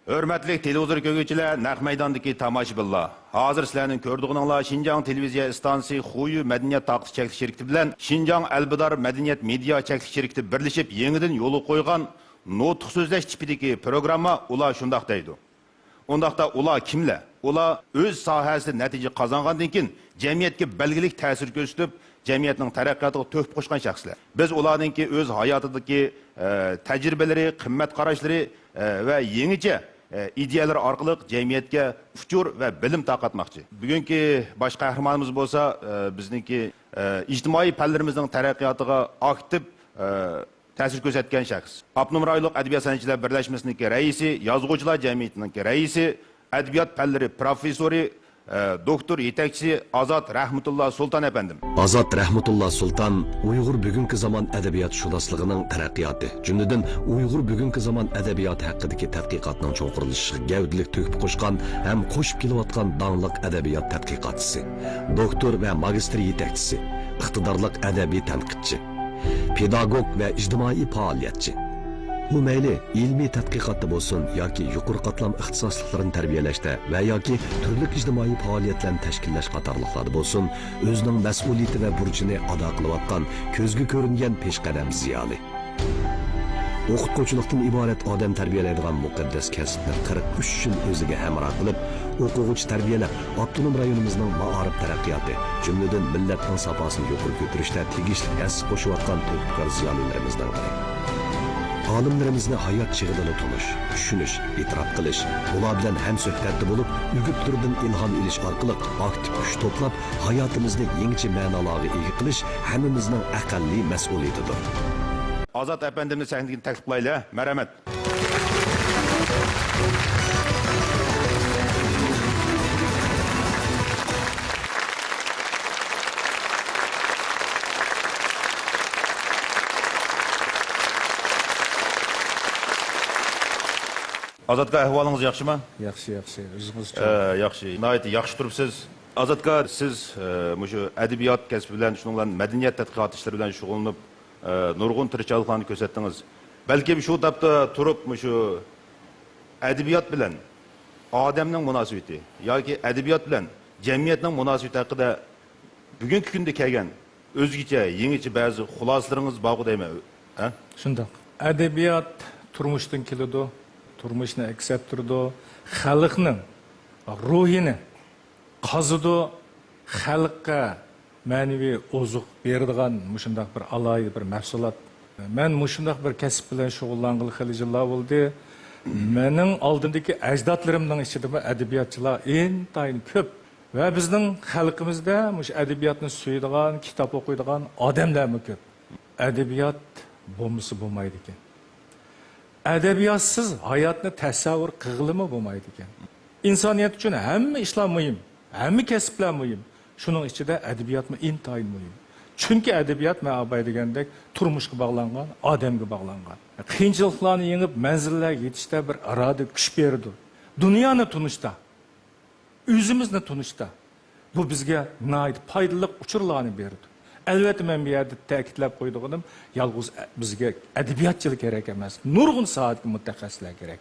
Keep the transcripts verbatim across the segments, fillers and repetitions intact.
ھۆرمەتلىك تېلېۋىزور كۆرگۈچىلەر، نەق مەيداندىكى تاماشىبىنلار! ھازىر سىلەرنىڭ كۆرىدىغىنىڭلار شىنجاڭ تېلېۋىزىيە ئىستانسىسى خۇيۈ مەدەنىيەت تارقىتىش چەكلىك شىركىتى بىلەن شىنجاڭ ئەلبىدار مەدەنىيەت مېدىيا چەكلىك شىركىتى بىرلىشىپ يېڭىدىن يولغا قويغان نۇتۇق سۆزلەش تىپىدىكى پروگرامما. ئۇلار شۇنداق دەيدۇ. ئۇنداقتا ئۇلار كىملەر؟ ئۇلار ئۆز ساھەسىدە نەتىجە قازانغاندىن كېيىن، جەمئىيەتكە بەلگىلىك تەسىر كۆرسىتىپ، جەمئىيەتنىڭ تەرەققىياتىغا تۆھپە قوشقان شەخسلەر. بىز ئۇلارنىڭكى ئۆز ھاياتىدىكى، ئە، تەجرىبىلىرى، قىممەت قاراشلىرى، ئە، ۋە يېڭىچە، ئە، ئىدىيەلىرى ئارقىلىق جەمئىيەتكە ئۇچۇر ۋە بىلىم تارقاتماقچى. بۈگۈنكى باش قەھرىمانىمىز بولسا، ئە، بىزنىڭكى، ئە، ئىجتىمائىي پەنلىرىمىزنىڭ تەرەققىياتىغا ئاكتىپ، ئە، تەسىر كۆرسەتكەن شەخس. ئاپتونوم رايونلۇق ئەدەبىيات سەنئەتچىلەر بىرلەشمىسىنىڭكى رەئىسى، يازغۇچىلار جەمئىيىتىنىڭكى رەئىسى، ئەدەبىيات پەنلىرى پروفېسسورى، ئە، دوكتور يېتەكچىسى ئازات رەھمىتۇللا سۇلتان ئەپەندىم. ئازات رەھمىتۇللا سۇلتان ئۇيغۇر بۈگۈنكى زامان ئەدەبىياتشۇناسلىقىنىڭ تەرەققىياتى، جۈملىدىن ئۇيغۇر بۈگۈنكى زامان ئەدەبىياتى ھەققىدىكى تەتقىقاتنىڭ چوڭقۇرلىشىشىغا گەۋدىلىك تۆھپە قوشقان ھەم قوشۇپ كېلىۋاتقان داڭلىق ئەدەبىيات تەتقىقاتچىسى، دوكتور ۋە ماگىستىر يېتەكچىسى، ئىقتىدارلىق ئەدەبىي تەنقىدچى. پېداگوگ ۋە ئىجتىمائىي پائالىيەتچى. ئۇ مەيلى ئىلمىي تەتقىقاتتا بولسۇن ياكى يۇقىرى قاتلام ئىختىساسلىقلىرىنى تەربىيەلەشتە ۋە ياكى تۈرلۈك ئىجتىمائىي پائالىيەتلەرنى تەشكىللەش قاتارلىقلاردا بولسۇن، ئۆزىنىڭ مەسئۇلىيىتى ۋە بۇرچىنى ئادا قىلىۋاتقان كۆزگە كۆرۈنگەن پېشقەدەم زىيالىي. ئوقۇتقۇچىلىقتىن ئىبارەت ئادەم تەربىيەلەيدىغان مۇقەددەس كەسىپنى قىرىق ئۈچ يىل ئۆزىگە ھەمراھ قىلىپ، ئوقۇغۇچى تەربىيەلەپ، ئاپتونوم رايونىمىزنىڭ مائارىپ تەرەققىياتى، جۈملىدىن مىللەتنىڭ ساپاسىنى يۇقىرى كۆتۈرۈشتە تېگىشلىك ھەسسە قوشۇۋاتقان تۆھپىكار زىيالىيلىرىمىزنىڭ بىرى. ئالىملىرىمىزنى ھايات چېغىدىلا تونۇش، چۈشىنىش، ئېتىراپ قىلىش، ئۇلار بىلەن ھەمسۆھبەتتە بولۇپ، ئۆگىتىلىرىدىن ئىلھام ئېلىش ئارقىلىق ئاكتىپ كۈچ توپلاپ، ھاياتىمىزنى يېڭىچە مەنىلەرگە ئىگە قىلىش ھەممىمىزنىڭ ئەقەللىي مەسئۇلىيىتىدۇر. ئازات ئەپەندىمنى سەھنىدىن تەكلىپ قىلايلى. مەرھەمەت. ئازاتكا، ئەھۋالىڭىز ياخشىمۇ؟ ياخشى، ياخشى. ئۆزىڭىزچۇ؟ ئە، ياخشى. ناھايىتى ياخشى تۇرۇپسىز. ئازاتكا، سىز، ئە، مۇشۇ ئەدەبىيات كەسپى بىلەن، شۇنىڭ بىلەن مەدەنىيەت تەتقىقات ئىشلىرى بىلەن شۇغۇللىنىپ، ئە، نۇرغۇن تىرىشچانلىقلارنى كۆرسەتتىڭىز. بەلكىم شۇ تاپتا تۇرۇپ، مۇشۇ ئەدەبىيات بىلەن ئادەمنىڭ مۇناسىۋىتى ياكى ئەدەبىيات بىلەن جەمئىيەتنىڭ مۇناسىۋىتى ھەققىدە بۈگۈنكى كۈندە كەلگەن ئۆزگىچە، يېڭىچە بەزى خۇلاسىلىرىڭىز بارغۇ دەيمەن، ھە؟ شۇنداق. ئەدەبىيات تۇرمۇشتىن كېلىدۇ، تۇرمۇشنى ئەكس ئەتتۈرىدۇ، خەلقنىڭ روھىنى قازىدۇ، خەلققە مەنىۋى ئوزۇق بېرىدىغان مۇشۇنداق بىر ئالاھىدە بىر مەھسۇلات. مەن مۇشۇنداق بىر كەسىپ بىلەن شۇغۇللانغىلى خېلى يىللار بولدى. مېنىڭ ئالدىمدىكى ئەجدادلىرىمنىڭ ئىچىدىمۇ ئەدەبىياتچىلار ئىنتايىن كۆپ. ۋە بىزنىڭ خەلقىمىزدە مۇشۇ ئەدەبىياتنى سۆيىدىغان، كىتاب ئوقۇيدىغان ئادەملەرمۇ كۆپ. ئەدەبىيات بولمىسا بولمايدىكەن. ئەدەبىياتسىز ھاياتنى تەسەۋۋۇر قىلغىلىمۇ بولمايدىكەن. ئىنسانىيەت ئۈچۈن ھەممە ئىشلار مۇھىم، ھەممە كەسىپلەر مۇھىم. شۇنىڭ ئىچىدە ئەدەبىياتمۇ ئىنتايىن مۇھىم. چۈنكى ئەدەبىيات، مەن ئاۋۋال دېگەندەك، تۇرمۇشقا باغلانغان، ئادەمگە باغلانغان. قىيىنچىلىقلارنى يېڭىپ، مەنزىللەرگە يېتىشتە بىر ئىرادە، كۈچ بېرىدۇ. دۇنيانى تونۇشتا، ئۆزىمىزنى تونۇشتا بۇ بىزگە ناھايىتى پايدىلىق ئۇچۇرلارنى بېرىدۇ. ئەلۋەتتە، مەن بۇ يەردە تەكىتلەپ قويىدىغىنىم، يالغۇز ئە-، بىزگە ئەدەبىياتچىلا كېرەك ئەمەس، نۇرغۇن ساھەدىكى مۇتەخەسسىسلەر كېرەك.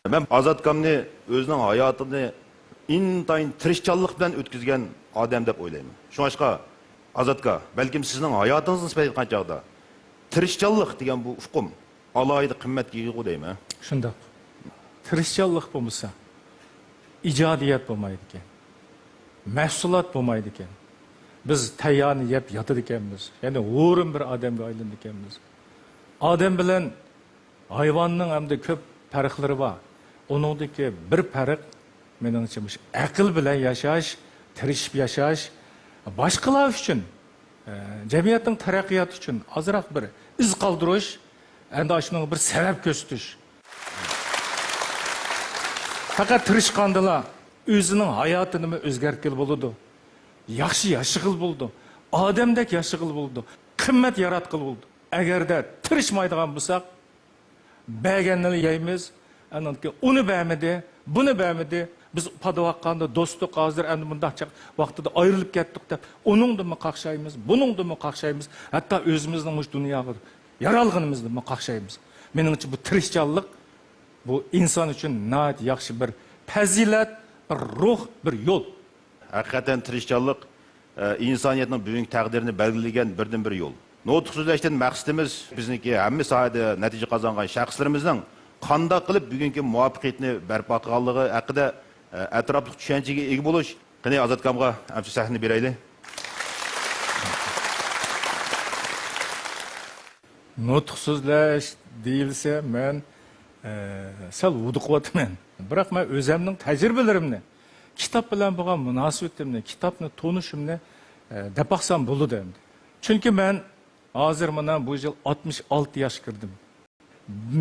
مەن ئازاتكامنى ئۆزىنىڭ ھاياتىنى ئىنتايىن تىرىشچانلىق بىلەن ئۆتكۈزگەن ئادەم دەپ ئويلايمەن. شۇڭلاشقا، ئازاتكا، بەلكىم سىزنىڭ ھاياتىڭىزنى سۈپەت ئېيتقان چاغدا، تىرىشچانلىق دېگەن بۇ ئۇقۇم ئالاھىدە قىممەتكە ئىگىغۇ دەيمەن. شۇنداق. تىرىشچانلىق بولمىسا، ئىجادىيەت بولمايدىكەن. مەھسۇلات بولمايدىكەن. بىز تەييارنى يەپ ياتىدىكەنمىز. يەنى ھۇرۇن بىر ئادەمگە ئايلىنىدىكەنمىز. ئادەم بىلەن ھايۋاننىڭ ئەمدى كۆپ پەرقلىرى بار. ئۇنىڭدىكى بىر پەرق، مېنىڭچە، مۇشۇ ئەقىل بىلەن ياشاش، تىرىشىپ ياشاش، باشقىلار ئۈچۈن، ئە، جەمئىيەتنىڭ تەرەققىياتى ئۈچۈن ئازراق بىر ئىز قالدۇرۇش، ئەمدى ئاشۇنىڭغا بىر سەۋەب كۆرسىتىش. پەقەت تىرىشقاندىلا ئۆزىنىڭ ھاياتىنىمۇ ئۆزگەرتكىلى بولىدۇ. ياخشى ياشىغىلى بولىدۇ. ئادەمدەك ياشىغىلى بولىدۇ. قىممەت ياراتقىلى بولىدۇ. ئەگەردە تىرىشمايدىغان بولساق، بەرگەننىلا يەيمىز. ئانىڭدىن كېيىن ئۇنى بەرمىدى، بۇنى بەرمىدى. بىز ئۇپادا باققاندا دوستلۇق ھازىر ئەمدى مۇنداق چاغ ۋاقتىدا ئايرىلىپ كەتتۇق دەپ، ئۇنىڭدىنمۇ قاقشايمىز، بۇنىڭدىنمۇ قاقشايمىز. ھەتتا ئۆزىمىزنىڭ مۇشۇ دۇنياغا يارالغىنىمىزنىمۇ قاقشايمىز. مېنىڭچە، بۇ تىرىشچانلىق، بۇ ئىنسان ئۈچۈن ناھايىتى ياخشى بىر پەزىلەت، بىر روھ، بىر يول. ھەقىقەتەن تىرىشچانلىق، ئە، ئىنسانىيەتنىڭ بۈگۈنكى تەقدىرىنى بەلگىلىگەن بىردىنبىر يول. نۇتۇق سۆزلەشتىن مەقسىتىمىز بىزنىڭكى ھەممە ساھەدە نەتىجە قازانغان شەخسلىرىمىزنىڭ قانداق قىلىپ بۈگۈنكى مۇۋەپپەقىيەتنى بەرپا قىلغانلىقى ھەققىدە، ئە، ئەتراپلىق چۈشەنچىگە ئىگە بولۇش. قېنى، ئازات ئاكامغا ئەمسە سەھنىنى بېرەيلى. نۇتۇق سۆزلەش دېيىلسە، مەن، ئە، سەل ھودۇقۇۋاتىمەن. بىراق مەن ئۆزەمنىڭ تەجرىبىلىرىمنى، كىتاب بىلەن بولغان مۇناسىۋىتىمنى، كىتابنى تونۇشۇمنى، ئە، دەپ باقسام بولىدۇ ئەمدى. چۈنكى مەن ھازىر مانا بۇ يىل ئاتمىش ئالتە ياشقا كىردىم.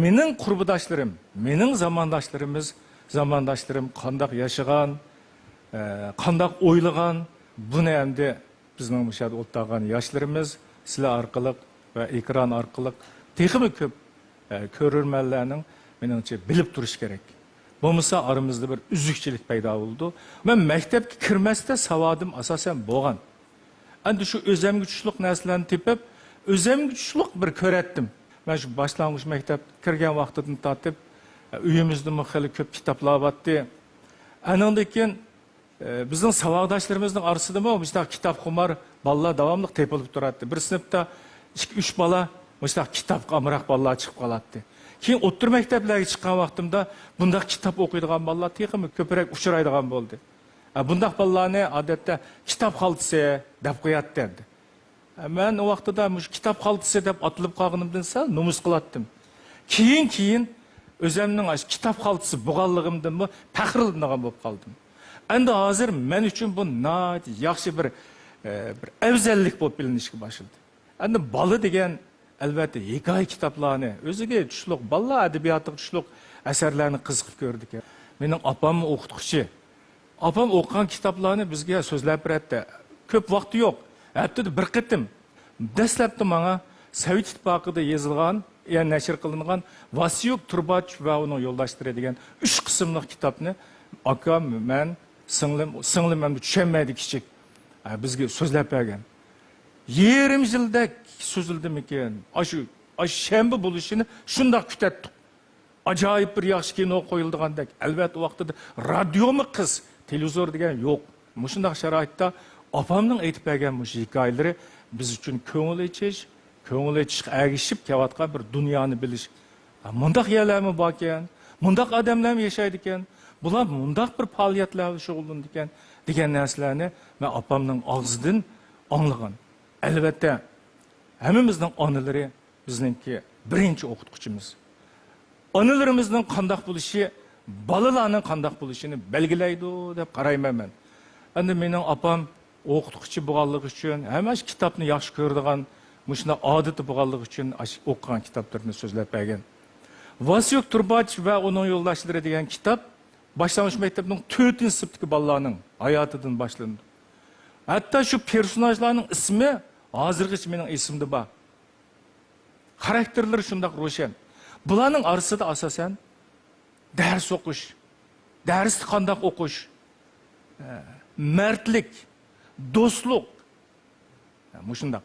مېنىڭ قۇربىداشلىرىم، مېنىڭ زامانداشلىرىمىز، زامانداشلىرىم قانداق ياشىغان، ئە، قانداق ئويلىغان، بۇنى ئەمدى بىزنىڭ مۇشۇ يەردە ئولتۇرغان ياشلىرىمىز سىلەر ئارقىلىق ۋە ئېكران ئارقىلىق تېخىمۇ كۆپ، ئە، كۆرۈرمەنلەرنىڭ، مېنىڭچە، بىلىپ تۇرۇشى كېرەك. بولمىسا ئارىمىزدا بىر ئۈزۈكچىلىك پەيدا بولىدۇ. مەن مەكتەپكە كىرمەستە ساۋادىم ئاساسەن بولغان. ئەمدى شۇ ئۆزەمگە چۈشلۈك نەرسىلەرنى تېپىپ، ئۆزەمگە چۈشلۈك بىر كۆرەتتىم. مەن شۇ باشلانغۇچ مەكتەپكە كىرگەن ۋاقتىدىن تارتىپ، ئۆيىمىزدىمۇ خېلى كۆپ كىتابلار بارتتى. ئانىڭدىن كېيىن، ئە، بىزنىڭ ساۋاقداشلىرىمىزنىڭ ئارىسىدىمۇ مۇشۇنداق كىتابخۇمار بالىلار داۋاملىق تېپىلىپ تۇراتتى. بىر سىنىپتا ئىككى، ئۈچ بالا مۇشۇنداق كىتابقا ئامراق بالىلار چىقىپ قالاتتى. كېيىن ئوتتۇرا مەكتەپلەرگە چىققان ۋاقتىمدا بۇنداق كىتاب ئوقۇيدىغان بالىلار تېخىمۇ كۆپرەك ئۇچرايدىغان بولدى. ئە، بۇنداق بالىلارنى ئادەتتە كىتاب خالتىسى دەپ قوياتتى ئەمدى. ئە، مەن ئۇ ۋاقتىدا مۇشۇ كىتاب خالتىسى دەپ ئاتىلىپ قالغىنىمدىن سەل نومۇس قىلاتتىم. كېيىن، كېيىن ئۆزەمنىڭ ئاشۇ كىتاب خالتىسى بولغانلىقىمدىنمۇ پەخىرلىنىدىغان بولۇپ قالدىم. ئەمدى ھازىر مەن ئۈچۈن بۇ ناھايىتى ياخشى بىر، ئە، بىر ئەۋزەللىك بولۇپ بىلىنىشكە باشلىدى. ئەمدى بالا دېگەن، ئەلۋەتتە، ھېكايە كىتابلارنى، ئۆزىگە چۈشلۈك، بالىلار ئەدەبىياتىغا چۈشلۈك ئەسەرلەرنى قىزىقىپ كۆرىدىكەن. مېنىڭ ئاپاممۇ ئوقۇتقۇچى. ئاپام ئوقۇغان كىتابلارنى بىزگە سۆزلەپ بېرەتتى. كۆپ ۋاقتى يوق. ھەپتىدە بىر قېتىم. دەسلەپتە ماڭا سوۋېت ئىتتىپاقىدا يېزىلغان، يەنى نەشر قىلىنغان ۋاسيۇك تۇرباچ ۋە ئۇنىڭ يولداشلىرى دېگەن ئۈچ قىسىملىق كىتابنى ئاكام، مەن، سىڭلىم، سىڭلىم ئەمدى چۈشەنمەيدۇ كىچىك. ھە، بىزگە سۆزلەپ بەرگەن. يېرىم يىلدەك سوزۇلدىمىكىن؟ ئاشۇ، ئاشۇ شەنبە بولۇشىنى شۇنداق كۈتەتتۇق. ئاجايىپ بىر ياخشى كىنو قويۇلىدىغاندەك. ئەلۋەتتە، ئۇ ۋاقتىدا رادىيومۇ قىس، تېلېۋىزور دېگەن يوق. مۇشۇنداق شارائىتتا ئاپامنىڭ ئېيتىپ بەرگەن مۇشۇ ھېكايىلىرى بىز ئۈچۈن كۆڭۈل ئېچىش، كۆڭۈل ئېچىشقا ئەگىشىپ كېلىۋاتقان بىر دۇنيانى بىلىش. ھە، مۇنداق يەرلەرمۇ باركەن، مۇنداق ئادەملەرمۇ ياشايدىكەن، بۇلار مۇنداق بىر پائالىيەتلەر بىلەن شۇغۇللىنىدىكەن، دېگەن نەرسىلەرنى مەن ئاپامنىڭ ئاغزىدىن ئاڭلىغان. ئەلۋەتتە، ھەممىمىزنىڭ ئانىلىرى بىزنىڭكى بىرىنچى ئوقۇتقۇچىمىز. ئانىلىرىمىزنىڭ قانداق بولۇشى بالىلارنىڭ قانداق بولۇشىنى بەلگىلەيدۇ دەپ قارايمەن مەن. ئەمدى مېنىڭ ئاپام ئوقۇتقۇچى بولغانلىقى ئۈچۈن ھەم ئاشۇ كىتابنى ياخشى كۆرىدىغان مۇشۇنداق ئادىتى بولغانلىقى ئۈچۈن ئاشۇ ئوقۇغان كىتابلىرىنى سۆزلەپ بەرگەن. ۋاسيۇك تۇرباچ ۋە ئۇنىڭ يولداشلىرى دېگەن كىتاب باشلانغۇچ مەكتەپنىڭ تۆتىنچى سىنىپتىكى بالىلارنىڭ ھاياتىدىن باشلىنىدۇ. ھەتتا شۇ پېرسوناژلارنىڭ ئىسمى ھازىرغىچە مېنىڭ ئېسىمدە بار. خاراكتېرلىرى شۇنداق روشەن. بۇلارنىڭ ئارىسىدا ئاساسەن دەرس ئوقۇش، دەرستە قانداق ئوقۇش، ئە، مەردلىك، دوستلۇق، ئە، مۇشۇنداق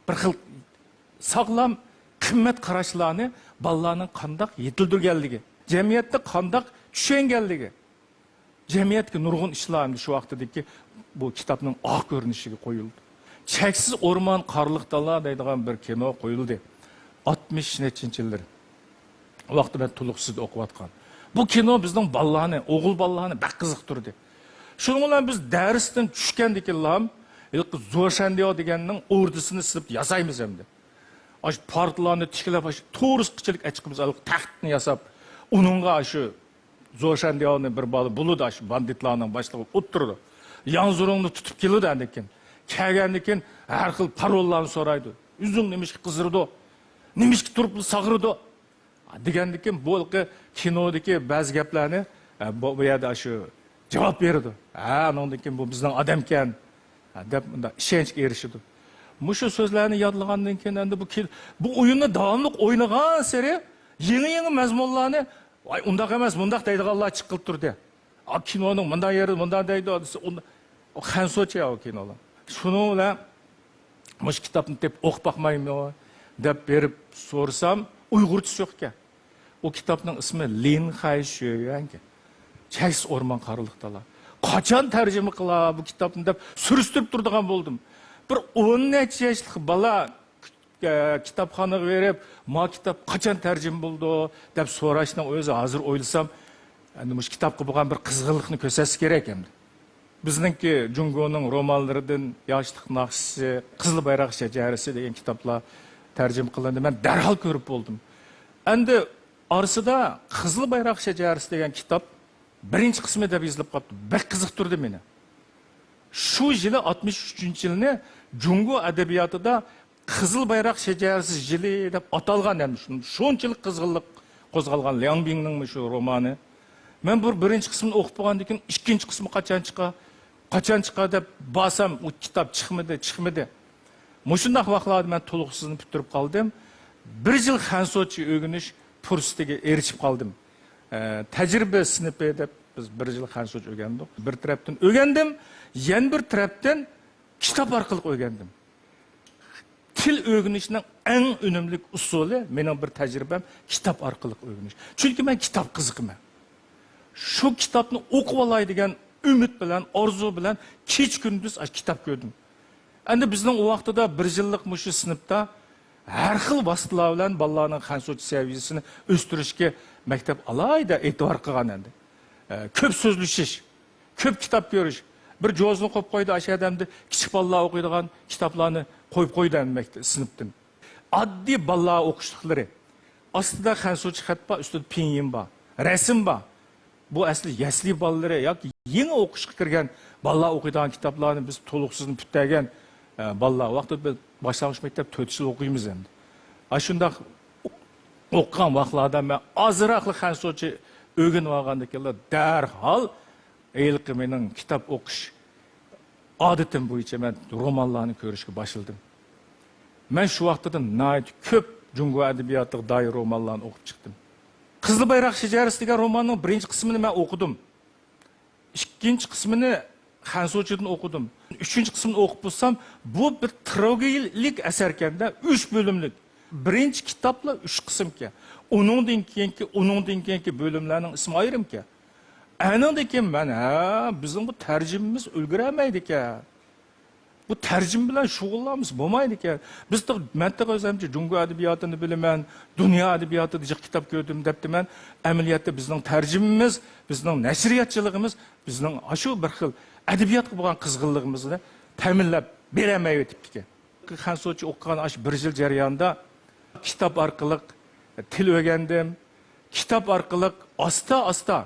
بىر خىل ساغلام قىممەت قاراشلارنى بالىلارنىڭ قانداق يېتىلدۈرگەنلىكى، جەمئىيەتتە قانداق چۈشەنگەنلىكى، جەمئىيەتتىكى نۇرغۇن ئىشلار ئەمدى شۇ ۋاقتىدىكى بۇ كىتابنىڭ ئاق كۆرۈنۈشىگە قويۇلدى. چەكسىز ئورمان، قارلىق دالا دەيدىغان بىر كىنو قويۇلدى. ئاتمىش نەچچىنچى يىللىرى. ئۇ ۋاقىتتا مەن تولۇقسىزدا ئوقۇۋاتقان. بۇ كىنو بىزنىڭ بالىلارنى، ئوغۇل بالىلارنى بەك قىزىقتۇردى. شۇنىڭ بىلەن بىز دەرستىن چۈشكەندىكىنلا ھېلىقى زوشەندىياۋ دېگەننىڭ ئوردىسىنى سىزىپ ياسايمىز ئەمدى. ئاشۇ پارتىلارنى تىكلەپ، ئاشۇ تورۇسقىچىلىك ئەچىقىمىز، ھېلىقى تەختنى ياساپ، ئۇنىڭغا ئاشۇ زوشەندىياۋنى بىر بالا بولىدۇ، ئاشۇ باندىتلارنىڭ باشلىقى ئولتۇرىدۇ. يانزۇرۇڭنى تۇتۇپ كېلىدۇ ئاندىن كېيىن. كەلگەندىن كېيىن ھەر خىل پاروللارنى سورايدۇ. ئۆزۈڭ نېمىشقا قىزىرىدۇ؟ نېمىشقا تۇرۇپلا ساغرىدۇ؟ دېگەندىن كېيىن بۇ ھېلىقى كىنودىكى بەزى گەپلەرنى، ئە، بۇ، بۇ يەردە ئاشۇ جاۋاب بېرىدۇ. ھە، ئۇنىڭدىن كېيىن بۇ بىزنىڭ ئادەمكەن، ھە، دەپ مۇنداق ئىشەنچكە ئېرىشىدۇ. مۇشۇ سۆزلەرنى يادلىغاندىن كېيىن ئەمدى بۇ كىن-، بۇ ئويۇننى داۋاملىق ئوينىغانسېرى يېڭى-يېڭى مەزمۇنلارنى، ۋاي، ئۇنداق ئەمەس، مۇنداق دەيدىغانلار چىقىپ تۇردى. ئا، كىنونىڭ مۇنداق يېرى، مۇنداق دەيدۇ، دېسە، ئۇ، ئۇ خەنزۇچە ئۇ كىنولار. شۇنىڭ بىلەن مۇشۇ كىتابنى تېپىپ ئوقۇپ باقمايمۇ؟ دەپ بېرىپ سورىسام، ئۇيغۇرچىسى يوق ئىكەن. ئۇ كىتابنىڭ ئىسمى لىن خەي شۆيۈەن ئىكەن. چەكسىز ئورمان قارىلىق دالا. قاچان تەرجىمە قىلا بۇ كىتابنى دەپ سۈرۈشتۈرۈپ تۇرىدىغان بولدۇم. بىر ئون نەچچە ياشلىق بالا، ئە، كىتابخانىغا بېرىپ، ما كىتاب قاچان تەرجىمە بولىدۇ دەپ سوراشنىڭ ئۆزى، ھازىر ئويلىسام، ئەمدى مۇشۇ كىتابقا بولغان بىر قىزغىنلىقنى كۆرسەتسە كېرەك ئەمدى. بىزنىڭكى جۇڭگونىڭ رومانلىرىدىن ياشلىق ناخشىسى، قىزىل بايراق شەجەرىسى دېگەن كىتابلار تەرجىمە قىلىندى. مەن دەرھال كۆرۈپ بولدۇم. ئەمدى ئارىسىدا قىزىل بايراق شەجەرىسى دېگەن كىتاب بىرىنچى قىسمى دەپ يېزىلىپ قاپتۇ. بەك قىزىقتۇردى مېنى. شۇ يىلى، ئاتمىش ئۈچىنچى يىلنى جۇڭگو ئەدەبىياتىدا قىزىل بايراق شەجەرىسى يىلى دەپ ئاتالغان، ھەم شۇ-، شۇنچىلىك قىزغىنلىق قوزغالغان لياڭ بىڭنىڭ شۇ رومانى. مەن بۇ بىرىنچى قىسمىنى ئوقۇپ بولغاندىن كېيىن، ئىككىنچى قىسمى قاچان چىقار، قاچان چىقار دەپ بارسام، ئۇ كىتاب چىقمىدى، چىقمىدى. مۇشۇنداق ۋاقىتلاردا مەن تولۇقسىزنى پۈتتۈرۈپ قالدىم. بىر يىل خەنسۇچە ئۆگىنىش پۇرسىتىگە ئېرىشىپ قالدىم. ئە، تەجرىبە سىنىپى دەپ بىز بىر يىل خەنسۇچە ئۆگەندۇق. بىر تەرەپتىن ئۆگەندىم، يەنە بىر تەرەپتىن كىتاب ئارقىلىق ئۆگەندىم. تىل ئۆگىنىشنىڭ ئەڭ ئۈنۈملۈك ئۇسۇلى، مېنىڭ بىر تەجرىبەم، كىتاب ئارقىلىق ئۆگىنىش. چۈنكى مەن كىتاب قىزىقىمەن. شۇ كىتابنى ئوقۇۋالاي دېگەن ئۈمىد بىلەن، ئارزۇ بىلەن كېچە-كۈندۈز ئاشۇ كىتاب كۆردۈم. ئەمدى بىزنىڭ ئۇ ۋاقتىدا بىر يىللىق مۇشۇ سىنىپتا ھەر خىل ۋاسىتىلەر بىلەن بالىلارنىڭ خەنسۇچە سەۋىيەسىنى ئۆستۈرۈشكە مەكتەپ ئالاھىدە ئېتىبار قىلغان ئەمدى. ئە، كۆپ سۆزلىشىش، كۆپ كىتاب كۆرۈش. بىر جوزىنى قويۇپ قويدى، ئاشۇ يەردە ئەمدى كىچىك بالىلار ئوقۇيدىغان كىتابلارنى قويۇپ قويدى ئەمدى مەكتەپ، سىنىپتىن. ئاددىي بالىلار ئوقۇشلۇقلىرى. ئاستىدا خەنسۇچە خەت بار، ئۈستىدە پىنيىن بار، رەسىم بار. بۇ ئەسلى يەسلى بالىلىرى ياكى يېڭى ئوقۇشقا كىرگەن بالىلار ئوقۇيدىغان كىتابلارنى بىز تولۇقسىزنى پۈتتۈرگەن، ئە، بالىلار. ۋاقتىدا بىز باشلانغۇچ مەكتەپ تۆت يىل ئوقۇيمىز ئەمدى. ئاشۇنداق ئوقۇغان ۋاقىتلاردا مەن ئازراقلا خەنسۇچە ئۆگىنىۋالغاندىن كېيىنلا دەرھال ھېلىقى مېنىڭ كىتاب ئوقۇش ئادىتىم بويىچە مەن رومانلارنى كۆرۈشكە باشلىدىم. مەن شۇ ۋاقتىدا ناھايىتى كۆپ جۇڭگو ئەدەبىياتىغا دائىر رومانلارنى ئوقۇپ چىقتىم. قىزىل بايراق شەجەرىسى دېگەن روماننىڭ بىرىنچى قىسمىنى مەن ئوقۇدۇم. ئىككىنچى قىسمىنى خەنسۇچىدىن ئوقۇدۇم. ئۈچىنچى قىسمىنى ئوقۇپ بولسام، بۇ بىر ترىلوگىيىلىك ئەسەركەن-دە، ئۈچ بۆلۈملۈك. بىرىنچى كىتابلا ئۈچ قىسىمكەن. ئۇنىڭدىن كېيىنكى، ئۇنىڭدىن كېيىنكى بۆلۈملەرنىڭ ئىسمى ئايرىمكەن. ئەنىڭدىن كېيىن مەن، ھە، بىزنىڭ بۇ تەرجىمىمىز ئۈلگۈرەلمەيدىكەن. بۇ تەرجىمە بىلەن شۇغۇللانمىسا بولمايدىكەن. بىز تېخى، مەن تېخى ئۆزۈمچە جۇڭگو ئەدەبىياتىنى بىلىمەن، دۇنيا ئەدەبىياتىدا جىق كىتاب كۆردۈم دەپتىمەن. ئەمەلىيەتتە بىزنىڭ تەرجىمىمىز، بىزنىڭ نەشرىياتچىلىقىمىز، بىزنىڭ ئاشۇ بىر خىل ئەدەبىياتقا بولغان قىزغىنلىقىمىزنى تەمىنلەپ بېرەلمەيۋېتىپتىكەن. خەنسۇچە ئوقۇغان ئاشۇ بىر يىل جەريانىدا كىتاب ئارقىلىق تىل ئۆگەندىم. كىتاب ئارقىلىق ئاستا-ئاستا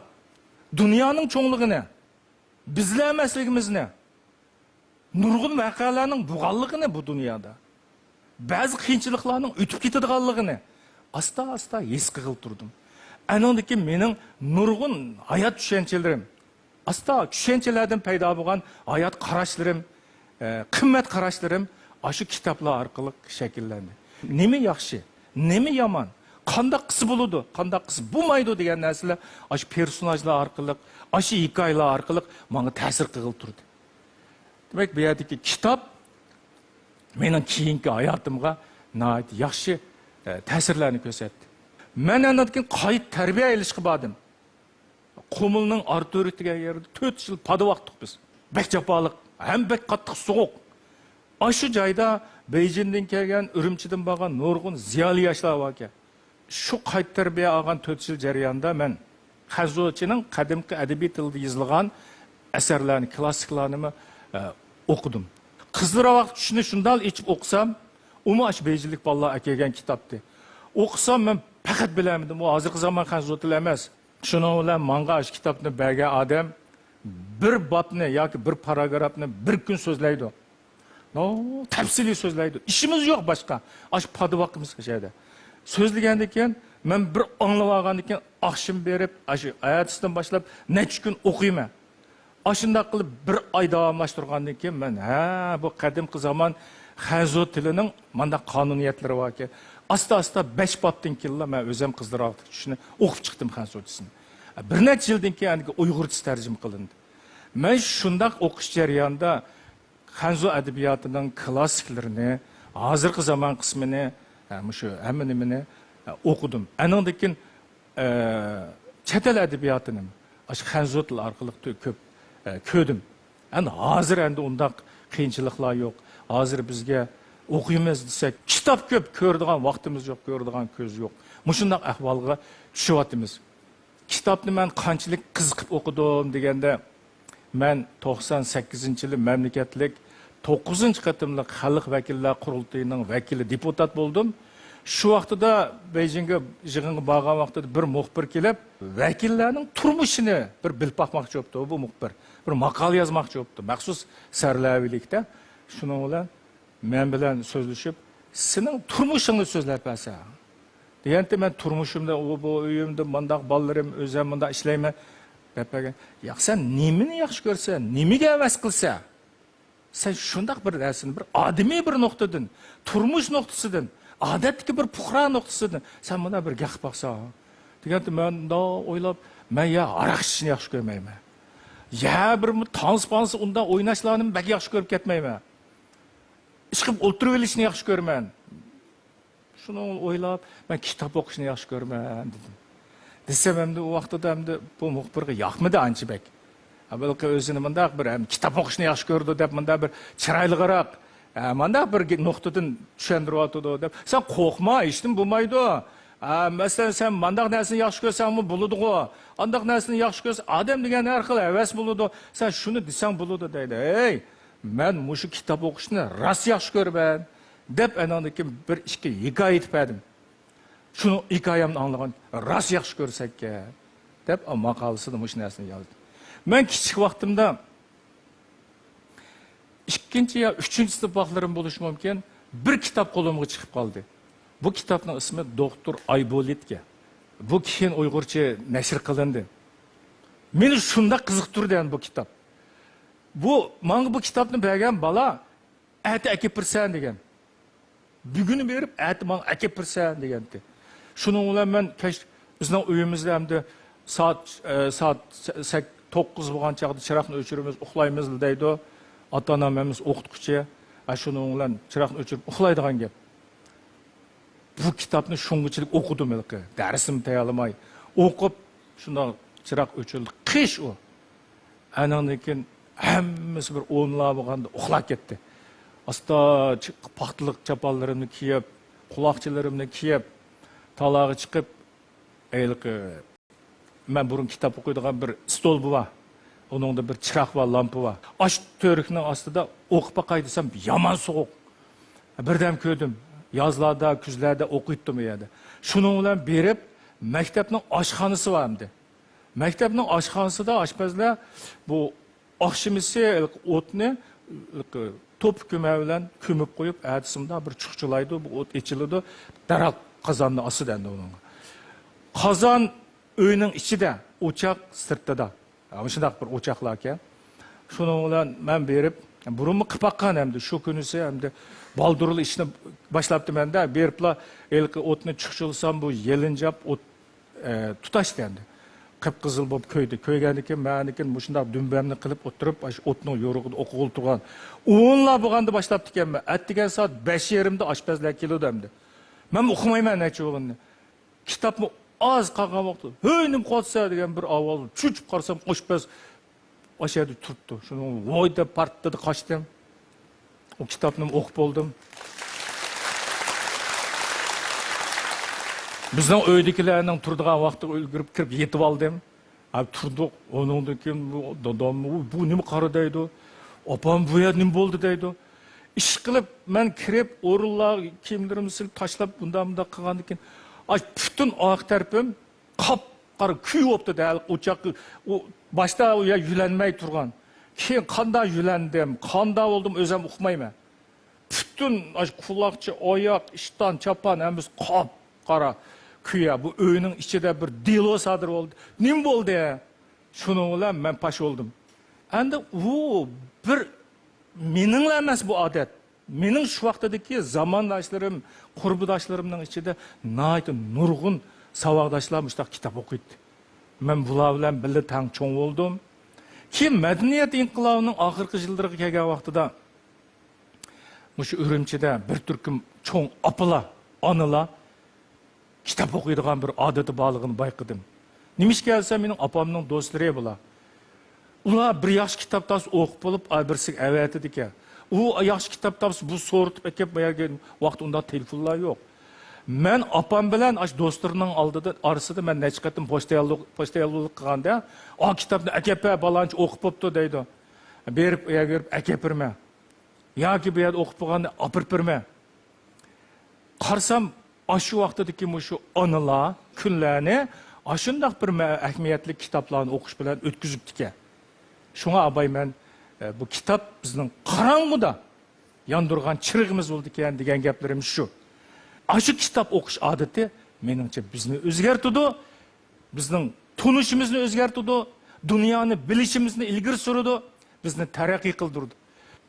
دۇنيانىڭ چوڭلۇقىنى، بىزلا ئەمەسلىكىمىزنى، نۇرغۇن ۋەقەلەرنىڭ بولغانلىقىنى بۇ دۇنيادا، بەزى قىيىنچىلىقلارنىڭ ئۆتۈپ كېتىدىغانلىقىنى ئاستا-ئاستا ھېس قىلغىلى تۇردۇم. ئەنىڭدىن كېيىن مېنىڭ نۇرغۇن ھايات چۈشەنچىلىرىم، ئاستا چۈشەنچىلەردىن پەيدا بولغان ھايات قاراشلىرىم، ئە، قىممەت قاراشلىرىم ئاشۇ كىتابلار ئارقىلىق شەكىللەندى. نېمە ياخشى، نېمە يامان، قانداق قىلسا بولىدۇ، قانداق قىلسا بولمايدۇ دېگەن نەرسىلەر ئاشۇ پېرسوناژلار ئارقىلىق، ئاشۇ ھېكايىلەر ئارقىلىق ماڭا تەسىر قىلغىلى تۇردى. دېمەك، بۇ يەردىكى كىتاب مېنىڭ كېيىنكى ھاياتىمغا ناھايىتى ياخشى، ئە، تەسىرلەرنى كۆرسەتتى. مەن ئاندىن كېيىن قايتا تەربىيە ئېلىشقا باردىم. قۇمۇلنىڭ ئارتۈرى دېگەن يەردە تۆت يىل پادا باقتۇق بىز. بەك جاپالىق، ھەم بەك قاتتىق سوغۇق. ئاشۇ جايدا بېيجىڭدىن كەلگەن، ئۈرۈمچىدىن بارغان نۇرغۇن زىيالىي ياشلار باركەن. شۇ قايتا تەربىيە ئالغان تۆت يىل جەريانىدا مەن خەنزۇچىنىڭ قەدىمكى ئەدەبىي تىلدا يېزىلغان ئەسەرلەرنى، كلاسسىكلارنىمۇ، ئە، ئوقۇدۇم. قىزىل راۋاق چۈشىنى شۇنداق ئېچىپ ئوقۇسام، ئۇمۇ ئاشۇ بېيجىڭلىك بالىلار ئەكەلگەن كىتابتى. ئوقۇسام، مەن پەقەت بىلەلمىدىم، ئۇ ھازىرقى زامان خەنزۇ تىلى ئەمەس. شۇنىڭ بىلەن ماڭا ئاشۇ كىتابنى بەرگەن ئادەم بىر بابنى ياكى بىر پاراگرافنى بىر كۈن سۆزلەيدۇ. نو، تەپسىلىي سۆزلەيدۇ. ئىشىمىز يوق باشقا. ئاشۇ پادا باقىمىز شۇ يەردە. سۆزلىگەندىن كېيىن، مەن بىر ئاڭلىۋالغاندىن كېيىن، ئاخشىمى بېرىپ، ئاشۇ ئەتىسىدىن باشلاپ نەچچە كۈن ئوقۇيمەن. ئاشۇنداق قىلىپ بىر ئاي داۋاملاشتۇرغاندىن كېيىن مەن، ھە، بۇ قەدىمكى زامان خەنزۇ تىلىنىڭ مانداق قانۇنىيەتلىرى باركەن. ئاستا-ئاستا بەش بابتىن كېيىنلا مەن ئۆزۈم قىزىل راۋاق چۈشىنى ئوقۇپ چىقتىم خەنزۇچىسىنى. بىر نەچچە يىلدىن كېيىن ئۇيغۇرچىسى تەرجىمە قىلىندى. مەن شۇنداق ئوقۇش جەريانىدا خەنزۇ ئەدەبىياتىنىڭ كلاسسىكلىرىنى، ھازىرقى زامان قىسمىنى، ھە، مۇشۇ ھەممە نېمىنى، ھە، ئوقۇدۇم. ئەنىڭدىن كېيىن، ئە، چەت ئەل ئەدەبىياتىنى ئاشۇ خەنزۇ تىلى ئارقىلىق تۆ-، كۆپ، ئە، كۆردۈم. ئەمدى ھازىر ئەمدى ئۇنداق قىيىنچىلىقلار يوق. ھازىر بىزگە ئوقۇيمىز دېسەك، كىتاب كۆپ، كۆرىدىغان ۋاقتىمىز يوق، كۆرىدىغان كۆز يوق. مۇشۇنداق ئەھۋالغا چۈشۈۋاتىمىز. كىتابنى مەن قانچىلىك قىزىقىپ ئوقۇدۇم دېگەندە، مەن توقسان سەككىزىنچى يىلى مەملىكەتلىك توققۇزىنچى قېتىملىق خەلق ۋەكىللەر قۇرۇلتىيىنىڭ ۋەكىلى، دېپۇتات بولدۇم. شۇ ۋاقتىدا بېيجىڭغا يىغىنغا بارغان ۋاقتىدا بىر مۇخبىر كېلىپ، ۋەكىللەرنىڭ تۇرمۇشىنى بىر بىلىپ باقماقچى بوپتۇ بۇ مۇخبىر. بىر ماقالە يازماقچى بوپتۇ، مەخسۇس سەرلەۋھىلىكتە. شۇنىڭ بىلەن مەن بىلەن سۆزلىشىپ، سېنىڭ تۇرمۇشۇڭنى سۆزلەپ بەرسەڭ. دېگەنتى، مەن تۇرمۇشۇمدا، ئۇ، بۇ ئۆيۈمدە مانداق، بالىلىرىم، ئۆزۈم مۇنداق ئىشلەيمەن دەپ بەرگەن. ياق، سەن نېمىنى ياخشى كۆرسەڭ، نېمىگە ھەۋەس قىلسەڭ، سەن شۇنداق بىر نەرسىنى، بىر ئادىمىي بىر نۇقتىدىن، تۇرمۇش نۇقتىسىدىن، ئادەتتىكى بىر پۇقرا نۇقتىسىدىن سەن مۇنداق بىر گەپ قىلىپ باقساڭ. دېگەنتى، مەن مۇنداق ئويلاپ، مەن يا ھاراق ئىچىشنى ياخشى كۆرمەيمەن. يا بىر تانسا-پانسا ئۇنداق ئويناشلارنى بەك ياخشى كۆرۈپ كەتمەيمەن. ئىشقىلىپ ئولتۇرۇۋېلىشنى ياخشى كۆرىمەن. شۇنى ئويلاپ، مەن كىتاب ئوقۇشنى ياخشى كۆرىمەن، دېدىم. دېسەم، ئەمدى ئۇ ۋاقتىدا ئەمدى بۇ مۇخبىرغا ياقمىدى ئانچە بەك. ھە، بەلكى ئۆزىنى مۇنداق بىر، ھەم كىتاب ئوقۇشنى ياخشى كۆرىدۇ دەپ، مۇنداق بىر چىرايلىقراق، ھە، مۇنداق بىر نۇقتىدىن چۈشەندۈرۈۋاتىدۇ دەپ. سەن قورقما، ھېچنېمە بولمايدۇ. ھە، مەسىلەن، سەن مانداق نەرسىنى ياخشى كۆرسەڭمۇ بولىدىغۇ. ئانداق نەرسىنى ياخشى كۆرسە، ئادەم دېگەن ھەر خىل ھەۋەس بولىدۇ. سەن شۇنى دېسەڭ بولىدۇ دەيدۇ. ھەي، مەن مۇشۇ كىتاب ئوقۇشنى راست ياخشى كۆرىمەن. دەپ، ئانىڭدىن كېيىن بىر ئىككى ھېكايە ئېيتىپ بەردىم. شۇنىڭ ھېكايەمنى ئاڭلىغان، راست ياخشى كۆرسەككەن، دەپ، ماقالىسىدا مۇشۇ نەرسىنى يازدى. مەن كىچىك ۋاقتىمدا ئىككىنچى يا ئۈچىنچى سىنىپ ۋاقىتلىرىم بولۇشى مۇمكىن، بىر كىتاب قولۇمغا چىقىپ قالدى. بۇ كىتابنىڭ ئىسمى دوختۇر ئايبولىتكەن. بۇ كېيىن ئۇيغۇرچە نەشر قىلىندى. مېنى شۇنداق قىزىقتۇردى يەنە بۇ كىتاب. بۇ، ماڭا بۇ كىتابنى بەرگەن بالا، ئەتە ئەكېلىپ بېرىسەن دېگەن. بۈگۈن بېرىپ، ئەتە ماڭا ئەكېلىپ بېرىسەن دېگەنتى. شۇنىڭ بىلەن مەن كەچ، بىزنىڭ ئۆيىمىزدە ئەمدى سائەت، ئە، سائەت سە-، سەك-، توققۇز بولغان چاغدا چىراغنى ئۆچۈرىمىز، ئۇخلايمىز دەيدۇ. ئاتا-ئانام ھەممىسى ئوقۇتقۇچى. ھە، شۇنىڭ بىلەن چىراغنى ئۆچۈرۈپ ئۇخلايدىغان گەپ. بۇ كىتابنى شۇڭغىچىلىك ئوقۇدۇم ھېلىقى، دەرسىمنى تەييارلىماي. ئوقۇپ، شۇنداق چىراغ ئۆچۈرۈلدى. قىش ئۇ. ئانىڭدىن كېيىن ھەممىسى بىر ئونلار بولغاندا ئۇخلاپ كەتتى. ئاستا چىق-، پاختىلىق چاپانلىرىمنى كىيىپ، قۇلاقچىلىرىمنى كىيىپ، تالاغا چىقىپ، ھېلىقى مەن بۇرۇن كىتاب ئوقۇيدىغان بىر ستول بار. ئۇنىڭدا بىر چىراغ بار، لامپا بار. ئاشۇ تۈۋرۈكنىڭ ئاستىدا ئوقۇپ باقاي دېسەم، يامان سوغۇق. بىردەم كۆردۈم. يازلاردا، كۈزلەردە ئوقۇيتتۇم ئۇ يەردە. شۇنىڭ بىلەن بېرىپ، مەكتەپنىڭ ئاشخانىسى بار ئەمدى. مەكتەپنىڭ ئاشخانىسىدا ئاشپەزلەر بۇ ئاخشىمىسى ئوتنى توپا كۆمەر بىلەن كۆمۈپ قويۇپ، ئەتىسى مۇنداق بىر چۇخچىلايدۇ، بۇ ئوت ئېچىلىدۇ، دەرھال قازاننى ئاسىدۇ ئەمدى ئۇنىڭغا. قازان ئۆينىڭ ئىچىدە، ئوچاق سىرتىدا. مۇشۇنداق بىر ئوچاقلاركەن. شۇنىڭ بىلەن مەن بېرىپ، بۇرۇنمۇ قىلىپ باققان ئەمدى، شۇ كۈنىسى ئەمدى بالدۇرلا ئىشنى باشلاپتىمەن-دە، بېرىپلا ھېلىقى ئوتنى چۇخچىلىسام، بۇ يېلىنجاپ ئوت ئە، تۇتاشتى ئەمدى. قىپقىزىل بولۇپ كۆيدى. كۆيگەندىن كېيىن، مەنىكىن مۇشۇنداق دۈمبەمنى قىلىپ ئولتۇرۇپ، ئاشۇ ئوتنىڭ يورۇقىدا ئوقۇغىلى تۇرغان. ئونلار بولغاندا باشلاپتىكەنمەن. ئەتىگەن سائەت بەش يېرىمدە ئاشپەزلەر كېلىدۇ ئەمدى. مەنمۇ ئۇقمايمەن نەچچە بولغىنىنى. كىتابمۇ ئاز قالغان ۋاقىتتا، «ھۆي، نېمە قىلىۋاتىسەن؟» دېگەن بىر ئاۋاز. چۆچۈپ قارىسام، ئاشپەز ئاشۇ يەردە تۇرۇپتۇ. شۇنىڭ ۋوي دەپ پارتلىدى، قاچتىم. ئۇ كىتابنىمۇ ئوقۇپ بولدۇم. بىزنىڭ ئۆيدىكىلەرنىڭ تۇرىدىغان ۋاقتىغا ئۈلگۈرۈپ كىرىپ يېتىۋالدىم. ھە، تۇردۇق. ئۇنىڭدىن كېيىن بۇ دادام، «ئۇ، بۇ نېمە قارا؟» دەيدۇ. «ئاپام، بۇ يەر نېمە بولدى؟» دەيدۇ. ئىشقىلىپ مەن كىرىپ، ئورۇنلارغا كىيىملىرىمنى سېلىپ تاشلاپ، بۇنداق، بۇنداق قىلغاندىن كېيىن، ئاي، پۈتۈن ئارقا تەرىپىم قاپقارا كۈيۈپ بوپتۇ دە، ئوچاققا. ئۇ باشتا ئۇ يا يۆلەنمەي تۇرغان. كېيىن قانداق يۆلەندىم، قانداق بولدۇم، ئۆزۈم ئۇقمايمەن. پۈتۈن ئاشۇ قۇلاقچا، ئاياق، ئىشتان، چاپان ھەممىسى قاپقارا كۈيە. بۇ ئۆينىڭ ئىچىدە بىر دېلو سادىر بولدى. نېمە بولدى؟ شۇنىڭ بىلەن مەن پاش بولدۇم. ئەمدى ئۇ بىر مېنىڭلا ئەمەس بۇ ئادەت. مېنىڭ شۇ ۋاقتىدىكى زامانداشلىرىم، قۇربىداشلىرىمنىڭ ئىچىدە ناھايىتى نۇرغۇن ساۋاقداشلار مۇشۇنداق كىتاب ئوقۇيتتى. مەن بۇلار بىلەن بىللە تەڭ چوڭ بولدۇم. كېيىن مەدەنىيەت ئىنقىلابىنىڭ ئاخىرقى يىللىرىغا كەلگەن ۋاقتىدا مۇشۇ ئۈرۈمچىدە بىر تۈركۈم چوڭ ئاپىلار، ئانىلار كىتاب ئوقۇيدىغان بىر ئادىتى بارلىقىنى بايقىدىم. نېمىشقا دېسە، مېنىڭ ئاپامنىڭ دوستلىرى بۇلار. ئۇلار بىر ياخشى كىتاب تاپسا ئوقۇپ بولۇپ، ئا، بىرسىگە ئەۋەتىدىكەن. ئۇ ياخشى كىتاب تاپسا، بۇ سورىتىپ ئەكەپ، بۇ يەرگە، ۋاقىت ئۇنداق تېلېفونلار يوق. مەن ئاپام بىلەن ئاشۇ دوستلىرىنىڭ ئالدىدا، ئارىسىدا مەن نەچچە قېتىم پوچتا ياللۇ-، پوچتا ياللۇغلۇق قىلغاندا، «ئا، كىتابنى ئەكەپ بەر، بالانچە ئوقۇپ بوپتۇ» دەيدۇ. بېرىپ، ئۇ يەرگە بېرىپ ئەكەپ بېرىمەن. ياكى بۇ يەردە ئوقۇپ بولغاننى ئاپىرىپ بېرىمەن. قارىسام، ئاشۇ ۋاقتىدىكى مۇشۇ ئانىلار كۈنلەرنى ئاشۇنداق بىر مە-، ئەھمىيەتلىك كىتابلارنى ئوقۇش بىلەن ئۆتكۈزۈپتىكەن. شۇڭا ئاباي مەن، ئە، بۇ كىتاب بىزنىڭ قاراڭغۇدا ياندۇرغان چىرىغىمىز بولىدىكەن دېگەن گەپلىرىم شۇ. ئاشۇ كىتاب ئوقۇش ئادىتى، مېنىڭچە، بىزنى ئۆزگەرتىدۇ. بىزنىڭ تونۇشىمىزنى ئۆزگەرتىدۇ، دۇنيانى بىلىشىمىزنى ئىلگىرى سۈرىدۇ، بىزنى تەرەققىي قىلدۇرىدۇ.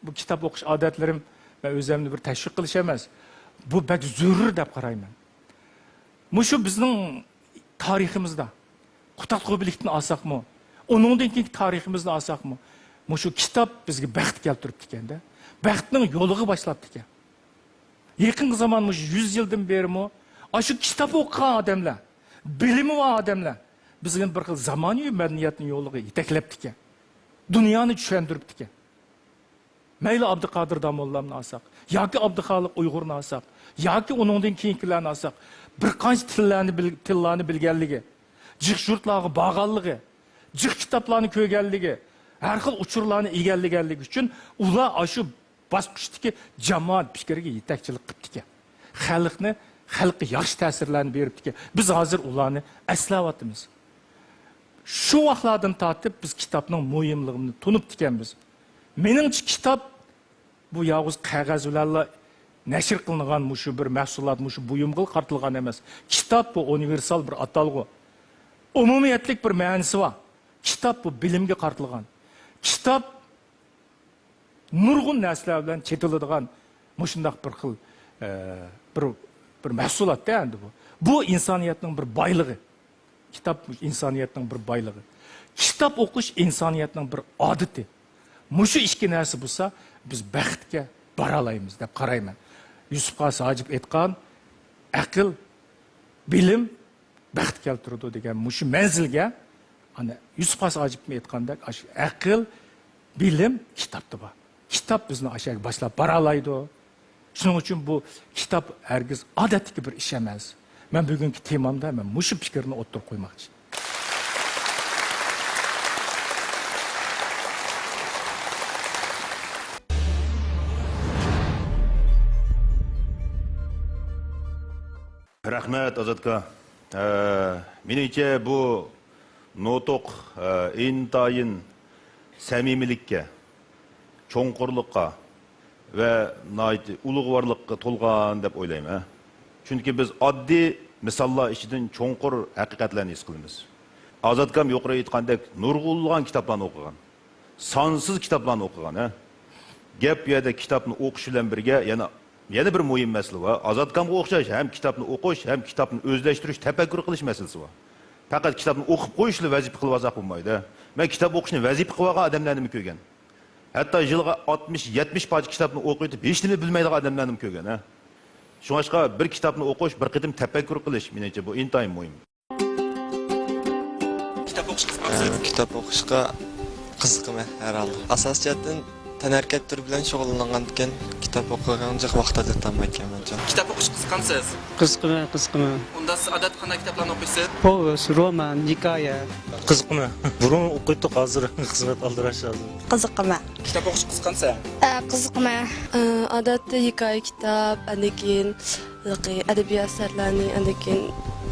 بۇ كىتاب ئوقۇش ئادەتلىرىم مەن ئۆزۈمنى بىر تەشۋىق قىلىش ئەمەس. بۇ بەك زۆرۈر دەپ قارايمەن. مۇشۇ بىزنىڭ تارىخىمىزدا قۇتادغۇ بىلىكتىن ئالساقمۇ، ئۇنىڭدىن كېيىنكى تارىخىمىزنى ئالساقمۇ، مۇشۇ كىتاب بىزگە بەخت كەلتۈرۈپتىكەن-دە، بەختنىڭ يولىغا باشلاپتىكەن. يېقىنقى زامان مۇشۇ يۈز يىلدىن بېرىمۇ ئاشۇ كىتاب ئوقۇغان ئادەملەر، بىلىمى بار ئادەملەر بىزنى بىر خىل زامانىۋى مەدەنىيەتنىڭ يولىغا يېتەكلەپتىكەن. دۇنيانى چۈشەندۈرۈپتىكەن. مەيلى ئابدۇقادىر داموللامنى ئالساق، ياكى ئابدۇخالىق ئۇيغۇرنى ئالساق، ياكى ئۇنىڭدىن كېيىنكىلەرنى ئالساق، بىر قانچە تىللارنى بىل-، تىللارنى بىلگەنلىكى، جىق يۇرتلارغا بارغانلىقى، جىق كىتابلارنى كۆرگەنلىكى، ھەر خىل ئۇچۇرلارنى ئىگىلىگەنلىكى ئۈچۈن ئۇلار ئاشۇ باسقۇچتىكى جامائەت پىكرىگە يېتەكچىلىك قىپتىكەن. خەلقنى، خەلققە ياخشى تەسىرلەرنى بېرىپتىكەن. بىز ھازىر ئۇلارنى ئەسلەۋاتىمىز. شۇ ۋاقىتلاردىن تارتىپ بىز كىتابنىڭ مۇھىملىقىنى تونۇپتىكەنمىز. مېنىڭچە، كىتاب بۇ يالغۇز قەغەز بىلەنلا نەشر قىلىنغان مۇشۇ بىر مەھسۇلات، مۇشۇ بۇيۇمغىلا قارىتىلغان ئەمەس. كىتاب بۇ ئۇنىۋېرسال بىر ئاتالغۇ. ئومۇمىيەتلىك بىر مەنىسى بار. كىتاب بۇ بىلىمگە قارىتىلغان. كىتاب نۇرغۇن نەرسىلەر بىلەن چېتىلىدىغان مۇشۇنداق بىر خىل، ئە، بىر، بىر مەھسۇلات-تە ئەمدى بۇ. بۇ ئىنسانىيەتنىڭ بىر بايلىقى. كىتاب ئىنسانىيەتنىڭ بىر بايلىقى. كىتاب ئوقۇش ئىنسانىيەتنىڭ بىر ئادىتى. مۇشۇ ئىككى نەرسە بولسا، بىز بەختكە بارالايمىز دەپ قارايمەن. يۈسۈپ قاسى ھاجىپ ئېيتقان، «ئەقىل، بىلىم بەخت كەلتۈرىدۇ» دېگەن مۇشۇ مەنزىلگە، ئانا يۈسۈپ قاسى ھاجىپمۇ ئېيتقاندەك، ئاشۇ ئەقىل، بىلىم كىتابتا بار. كىتاب بىزنى ئاشۇ يەرگە باشلاپ بارالايدۇ. شۇنىڭ ئۈچۈن بۇ كىتاب ھەرگىز ئادەتتىكى بىر ئىش ئەمەس. مەن بۈگۈنكى تېمامدا مەن مۇشۇ پىكىرنى ئوتتۇرىغا قويماقچى. رەھمەت، ئازادكا. ئە، مېنىڭچە، بۇ نۇتۇق، ئە، ئىنتايىن سەمىمىيلىككە، چوڭقۇرلۇققا ۋە ناھايىتى ئۇلۇغۋارلىققا تولغان دەپ ئويلايمەن. چۈنكى بىز ئاددىي مىساللار ئىچىدىن چوڭقۇر ھەقىقەتلەرنى ھېس قىلىمىز. ئازادكام يۇقىرى ئېيتقاندەك نۇرغۇنلىغان كىتابلارنى ئوقۇغان. سانسىز كىتابلارنى ئوقۇغان، ھە. گەپ بۇ يەردە كىتابنى ئوقۇش بىلەن بىرگە يەنە، يەنە بىر مۇھىم مەسىلە بار. ئازادكامغا ئوخشاش ھەم كىتابنى ئوقۇش، ھەم كىتابنى ئۆزلەشتۈرۈش، تەپەككۇر قىلىش مەسىلىسى بار. پەقەت كىتابنى ئوقۇپ قويۇشلا ۋەزىپە قىلىۋالساق بولمايدۇ. مەن كىتاب ئوقۇشنى ۋەزىپە قىلىۋالغان ئادەملەرنىمۇ كۆرگەن. ھەتتا يىلىغا ئاتمىش، يەتمىش پارچە كىتابنى ئوقۇۋېتىپ، ھېچنېمە بىلمەيدىغان ئادەملەرنىمۇ كۆرگەن، ھە. شۇڭلاشقا بىر كىتابنى ئوقۇش، بىر قېتىم تەپەككۇر قىلىش، مېنىڭچە، بۇ ئىنتايىن مۇھىم. كىتاب ئوقۇشقا قىزىقامسىز؟ ئە، كىتاب ئوقۇشقا قىزىقىمەن ھەر ھالدا. ئاساسىي جەھەتتىن تەنھەرىكەت تۈرى بىلەن شۇغۇللانغاندىكىن، كىتاب ئوقۇغانغا جىق ۋاقىت ئاجرىتالمايدىكەنمەن. كىتاب ئوقۇشقا قىزىقامسىز؟ قىزىقىمەن، قىزىقىمەن. ئۇندا سىز ئادەتتە قانداق كىتابلارنى ئوقۇيسىز؟ پوۋېست، رومان، ھېكايە. قىزىقىمەن. بۇرۇن ئوقۇيتتۇق، ھازىر خىزمەت ئالدىراش ھازىر. قىزىقىمەن. كىتاب ئوقۇشقا قىزىقامسىز؟ ئە، قىزىقىمەن. ئە، ئادەتتە ھېكايە كىتاب، ئاندىن كېيىن ھېلىقى ئەدەبىي ئەسەرلەرنى، ئاندىن كېيىن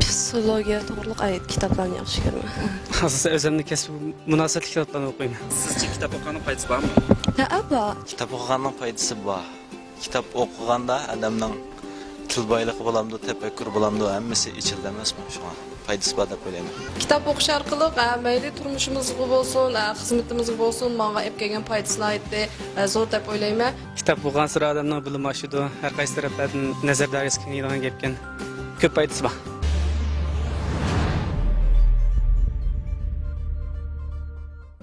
پسىخولوگىيە توغرۇلۇق، ئە، كىتابلارنى ياخشى كۆرىمەن. ئاساسەن ئۆزۈمنىڭ كەسپىگە مۇناسىۋەتلىك كىتابلارنى ئوقۇيمەن. سىزچە كىتاب ئوقۇغاننىڭ پايدىسى بارمۇ؟ ھەئە، بار. كىتاب ئوقۇغاننىڭ پايدىسى بار. كىتاب ئوقۇغاندا ئادەمنىڭ تىل بايلىقى بولامدۇ، تەپەككۇر بولامدۇ، ھەممىسى ئېچىلىدۇ ئەمەسمۇ؟ شۇڭا پايدىسى بار دەپ ئويلايمەن. كىتاب ئوقۇش ئارقىلىق، ئە، مەيلى تۇرمۇشىمىزغا بولسۇن، ئە، خىزمىتىمىزگە بولسۇن، ماڭا ئېلىپ كەلگەن پايدىسى ناھايىتى، ئە، زور دەپ ئويلايمەن. كىتاب ئوقۇغانسېرى ئادەمنىڭ بىلىمى ئاشىدۇ، ھەر قايسى تەرەپلەردىن نەزەر دائىرىسى كېڭىيىدىغان گەپكەن. كۆپ پايدىسى بار.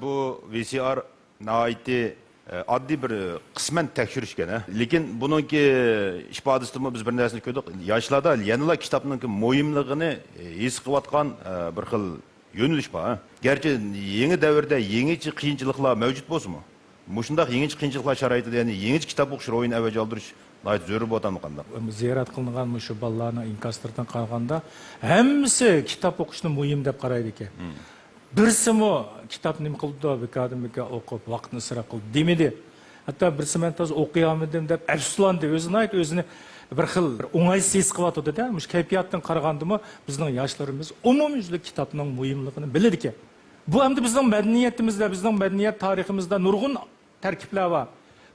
بۇ ۋي سى ئار ناھايىتى ئاددىي بىر قىسمەن تەكشۈرۈشكەن، ھە. لېكىن بۇنىڭكى ئىپادىسىدىمۇ بىز بىر نەرسىنى كۆردۇق. ياشلاردا يەنىلا كىتابنىڭكى مۇھىملىقىنى ھېس قىلىۋاتقان، ئە، بىر خىل يۆنىلىش بار، ھە. گەرچە يېڭى دەۋردە يېڭىچە قىيىنچىلىقلار مەۋجۇت بولسىمۇ، مۇشۇنداق يېڭىچە قىيىنچىلىقلار شارائىتىدا يەنە يېڭىچە كىتاب ئوقۇش روھىنى ئەۋج ئالدۇرۇش ناھايىتى زۆرۈر بولۇۋاتامدۇ قانداق؟ زىيارەت قىلىنغان مۇشۇ بالىلارنىڭ ئىنكاسلىرىدىن قارىغاندا، ھەممىسى كىتاب ئوقۇشنى مۇھىم دەپ قارايدىكەن. بىرسىمۇ كىتاب نېمە قىلىدۇ، بىكاردىن بىكار ئوقۇپ، ۋاقىتنى ئىسراپ قىلدى دېمىدى. ھەتتا بىرسى مەن تازا ئوقۇيالمىدىم دەپ ئەپسۇسلاندى. ئۆزى ناھايىتى ئۆزىنى بىر خىل بىر ئوڭايسىز ھېس قىلىۋاتىدۇ-دە. مۇشۇ كەيپىياتتىن قارىغاندىمۇ بىزنىڭ ياشلىرىمىز ئومۇميۈزلۈك كىتابنىڭ مۇھىملىقىنى بىلىدىكەن. بۇ ئەمدى بىزنىڭ مەدەنىيىتىمىزدە، بىزنىڭ مەدەنىيەت تارىخىمىزدا نۇرغۇن تەركىبلەر بار.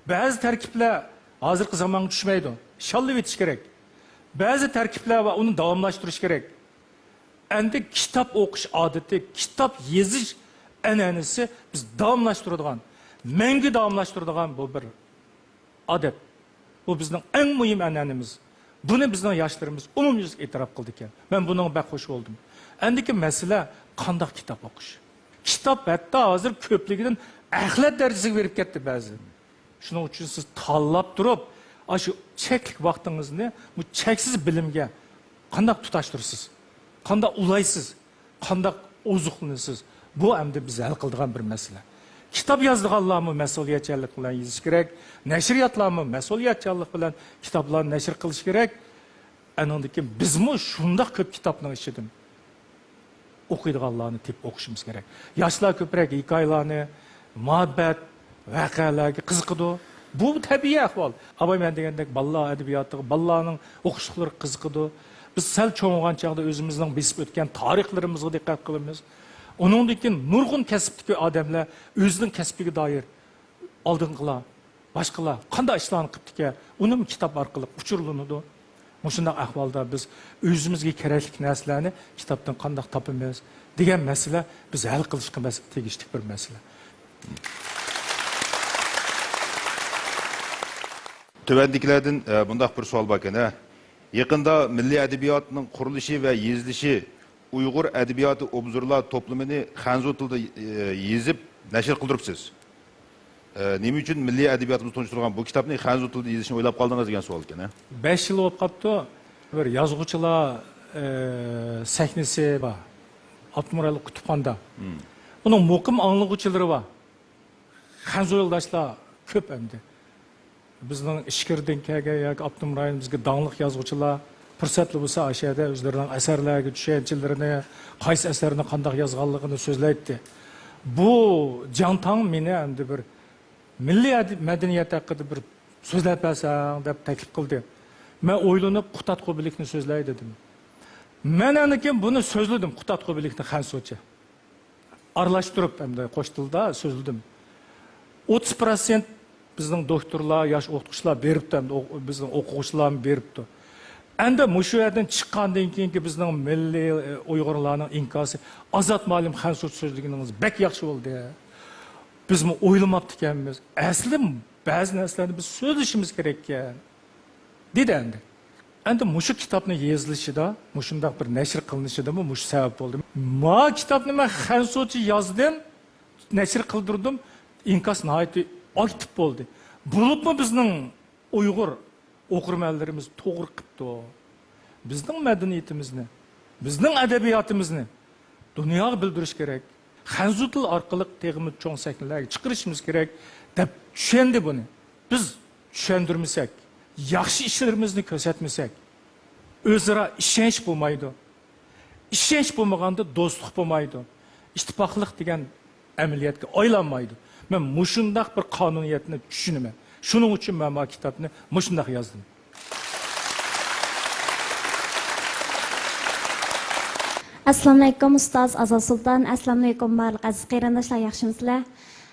بەزى تەركىبلەر ھازىرقى زامانغا چۈشمەيدۇ. شاللىۋېتىش كېرەك. بەزى تەركىبلەر بار، ئۇنى داۋاملاشتۇرۇش كېرەك. ئەمدى كىتاب ئوقۇش ئادىتى، كىتاب يېزىش ئەنئەنىسى بىز داۋاملاشتۇرىدىغان، مەڭگۈ داۋاملاشتۇرىدىغان بۇ بىر ئادەت. بۇ بىزنىڭ ئەڭ مۇھىم ئەنئەنىمىز. بۇنى بىزنىڭ ياشلىرىمىز ئومۇميۈزلۈك ئېتىراپ قىلىدىكەن. مەن بۇنىڭغا بەك خوش بولدۇم. ئەمدىكى مەسىلە قانداق كىتاب ئوقۇش؟ كىتاب ھەتتا ھازىر كۆپلۈكىدىن ئەخلەت دەرىجىسىگە بېرىپ كەتتى بەزى. شۇنىڭ ئۈچۈن سىز تاللاپ تۇرۇپ، ئاشۇ چەكلىك ۋاقتىڭىزنى بۇ چەكسىز بىلىمگە قانداق تۇتاشتۇرىسىز؟ قانداق ئۇلايسىز؟ قانداق ئوزۇقلىنىسىز؟ بۇ ئەمدى بىز ھەل قىلىدىغان بىر مەسىلە. كىتاب يازىدىغانلارمۇ مەسئۇلىيەتچانلىق بىلەن يېزىش كېرەك، نەشرىياتلارمۇ مەسئۇلىيەتچانلىق بىلەن كىتابلارنى نەشر قىلىش كېرەك. ئانىڭدىن كېيىن بىزمۇ شۇنداق كۆپ كىتابنىڭ ئىچىدىن ئوقۇيدىغانلارنى تېپىپ ئوقۇشىمىز كېرەك. ياشلار كۆپرەك ھېكايىلەرنى، مۇھەببەت، ۋەقەلەرگە قىزىقىدۇ. بۇ تەبىئىي ئەھۋال. ئاۋۋال مەن دېگەندەك بالىلار ئەدەبىياتىغا، بالىلارنىڭ ئوقۇشلۇقلىرىغا قىزىقىدۇ. بىز سەل چوڭىغان چاغدا ئۆزىمىزنىڭ بېسىپ ئۆتكەن تارىخلىرىمىزغا دىققەت قىلىمىز. ئۇنىڭدىن كېيىن نۇرغۇن كەسىپتىكى ئادەملەر ئۆزىنىڭ كەسپىگە دائىر ئالدىنقىلار، باشقىلار قانداق ئىشلارنى قىپتىكەن، ئۇنىمۇ كىتاب ئارقىلىق ئۇچۇرلىنىدۇ. مۇشۇنداق ئەھۋالدا بىز ئۆزىمىزگە كېرەكلىك نەرسىلەرنى كىتابتىن قانداق تاپىمىز دېگەن مەسىلە بىز ھەل قىلىشقا مەس-، تېگىشلىك بىر مەسىلە. تۆۋەندىكىلەردىن، ئە، بۇنداق بىر سوئال باركەن، ئە. يېقىندا مىللىي ئەدەبىياتنىڭ قۇرۇلۇشى ۋە يېزىلىشى ئۇيغۇر ئەدەبىياتى ئوبزورلار توپلىمىنى خەنزۇ تىلىدا، ئە، يېزىپ نەشر قىلدۇرۇپسىز. ئە، نېمە ئۈچۈن مىللىي ئەدەبىياتىمىزنى تونۇشتۇرىدىغان بۇ كىتابنى خەنزۇ تىلىدا يېزىشنى ئويلاپ قالدىڭىز دېگەن سوئال ئىكەن، ھە؟ بەش يىل بولۇپ قاپتۇ. بىر يازغۇچىلار، ئە، سەھنىسى بار. ئاپتونوم رايونلۇق كۇتۇپخانىدا. ئۇنىڭ مۇقىم ئاڭلىغۇچىلىرى بار. خەنزۇ يولداشلار كۆپ ئەمدى. بىزنىڭ ئىچكىرىدىن كەلگەن ياكى ئاپتونوم رايونىمىزدىكى داڭلىق يازغۇچىلار پۇرسەتلا بولسا، ئاشۇ يەردە ئۆزلىرىنىڭ ئەسەرلەرگە چۈشەنچىلىرىنى، قايسى ئەسەرنى قانداق يازغانلىقىنى سۆزلەيتتى. بۇ جاڭتاڭ مېنى ئەمدى بىر مىللىي ئەدە-، مەدەنىيەت ھەققىدە بىر سۆزلەپ بەرسەڭ دەپ تەكلىپ قىلدى. مەن ئويلىنىپ، قۇتادغۇ بىلىكنى سۆزلەي دېدىم. مەن ئاندىن كېيىن بۇنى سۆزلىدىم، قۇتادغۇ بىلىكنى خەنزۇچە ئارىلاشتۇرۇپ، ئەمدى قوش تىلدا سۆزلىدىم. ئوتتۇز پىرسەنت بىزنىڭ دوكتورلار، ياش ئوقۇتقۇچىلار بېرىپتۇ، ئەمدى ئو-، بىزنىڭ ئوقۇغۇچىلارمۇ بېرىپتۇ. ئەمدى مۇشۇ يەردىن چىققاندىن كېيىنكى بىزنىڭ مىللىي، ئە، ئۇيغۇرلارنىڭ ئىنكاسى، «ئازات مۇئەللىم خەنزۇچە سۆزلىگىنىڭىز بەك ياخشى بولدى. بىزمۇ ئويلىماپتىكەنمىز. ئەسلى بەزى نەرسىلەرنى بىز سۆزلىشىمىز كېرەككەن» دېدى ئەمدى. ئەمدى مۇشۇ كىتابنىڭ يېزىلىشىدا، مۇشۇنداق بىر نەشر قىلىنىشىدىمۇ مۇشۇ سەۋەب بولدى. ما كىتابنى مەن خەنزۇچە يازدىم، نەشر قىلدۇردۇم. ئىنكاس ناھايىتى ئاكتىپ بولدى. بولۇپمۇ بىزنىڭ ئۇيغۇر ئوقۇرمەنلىرىمىز توغرا قىپتۇ. بىزنىڭ مەدەنىيىتىمىزنى، بىزنىڭ ئەدەبىياتىمىزنى دۇنياغا بىلدۈرۈش كېرەك. خەنزۇ تىل ئارقىلىق تېخىمۇ چوڭ سەھنىلەرگە چىقىرىشىمىز كېرەك دەپ چۈشەندى بۇنى. بىز چۈشەندۈرمىسەك، ياخشى ئىشلىرىمىزنى كۆرسەتمىسەك، ئۆزئارا ئىشەنچ بولمايدۇ. ئىشەنچ بولمىغاندا دوستلۇق بولمايدۇ. ئىتتىپاقلىق دېگەن ئەمەلىيەتكە ئايلانمايدۇ. مەن مۇشۇنداق بىر قانۇنىيەتنى چۈشىنىمەن. شۇنىڭ ئۈچۈن مەن ما كىتابنى مۇشۇنداق يازدىم. ئەسسالامۇئەلەيكۇم ئۇستاز ئازاد سۇلتان، ئەسسالامۇئەلەيكۇم بارلىق ئەزىز قېرىنداشلار، ياخشىمۇسىلەر؟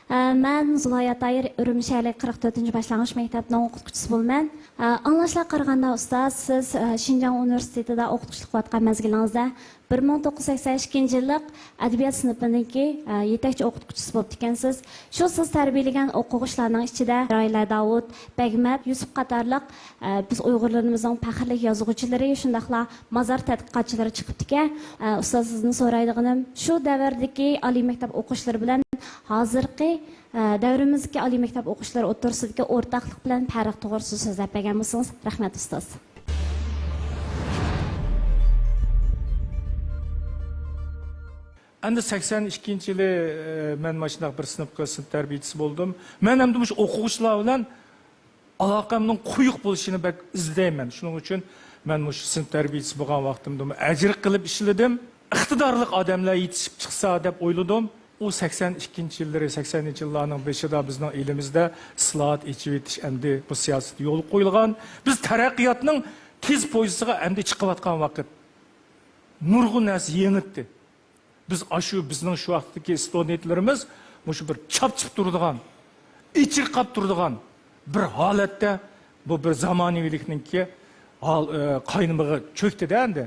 ئە، مەن زۇلايا تايىر، ئۈرۈمچى شەھەرلىك قىرىق تۆتىنچى باشلانغۇچ مەكتەپنىڭ ئوقۇتقۇچىسى بولىمەن. ئە، ئاڭلاشلارغا قارىغاندا ئۇستاز، سىز، ئە، شىنجاڭ ئۇنىۋېرسىتېتىدا ئوقۇتقۇچىلىق قىلىۋاتقان مەزگىلىڭىزدە بىر مىڭ توققۇز يۈز سەكسەن ئىككىنچى يىللىق ئەدەبىيات سىنىپىنىڭكى، ئە، يېتەكچى ئوقۇتقۇچىسى بولۇپتىكەنسىز. شۇ سىز تەربىيەلىگەن ئوقۇغۇچىلارنىڭ ئىچىدە راھىلە داۋۇت، بەگمەت، يۈسۈپ قاتارلىق، ئە، بىز ئۇيغۇرلىرىمىزنىڭ پەخىرلىك يازغۇچىلىرى، شۇنداقلا مازار تەتقىقاتچىلىرى چىقىپتىكەن. ئە، ئۇستاز، سىزدىن سورايدىغىنىم، شۇ دەۋردىكى ئالىي مەكتەپ ئوقۇغۇچىلىرى بىلەن ھازىرقى ئە، دەۋرىمىزدىكى ئالىي مەكتەپ ئوقۇغۇچىلىرى ئوتتۇرىسىدىكى ئورتاقلىق بىلەن پەرق توغرىسىدا سۆزلەپ بەرگەن بولسىڭىز. رەھمەت، ئۇستاز. ئەمدى سەكسەن ئىككىنچى يىلى، ئە، مەن ماشۇنداق بىر سىنىپقا سىنىپ تەربىيىچىسى بولدۇم. مەن ئەمدى مۇشۇ ئوقۇغۇچىلار بىلەن ئالاقەمنىڭ قويۇق بولۇشىنى بەك ئىزدەيمەن. شۇنىڭ ئۈچۈن مەن مۇشۇ سىنىپ تەربىيىچىسى بولغان ۋاقتىمدىمۇ ئەجىر قىلىپ ئىشلىدىم. ئىقتىدارلىق ئادەملەر يېتىشىپ چىقسا دەپ ئويلىدىم. ئۇ سەكسەن ئىككىنچى يىللىرى، سەكسەنىنچى يىللارنىڭ بېشىدا بىزنىڭ ئېلىمىزدە ئىسلاھات، ئېچىۋېتىش ئەمدى بۇ سىياسىتى يولغا قويۇلغان. بىز تەرەققىياتنىڭ تېز پويىزىغا ئەمدى چىقىۋاتقان ۋاقىت. نۇرغۇن نەرسە يېڭىتتى. بىز ئاشۇ بىزنىڭ شۇ ۋاقىتتىكى ئىستۇدېنتلىرىمىز مۇشۇ بىر چاپچىپ تۇرىدىغان، ئېچىرقاپ تۇرىدىغان بىر ھالەتتە بۇ بىر زامانىۋىلىكنىڭكى ھال-، ئە، قاينىمىغا چۆكتى-دە ئەمدى.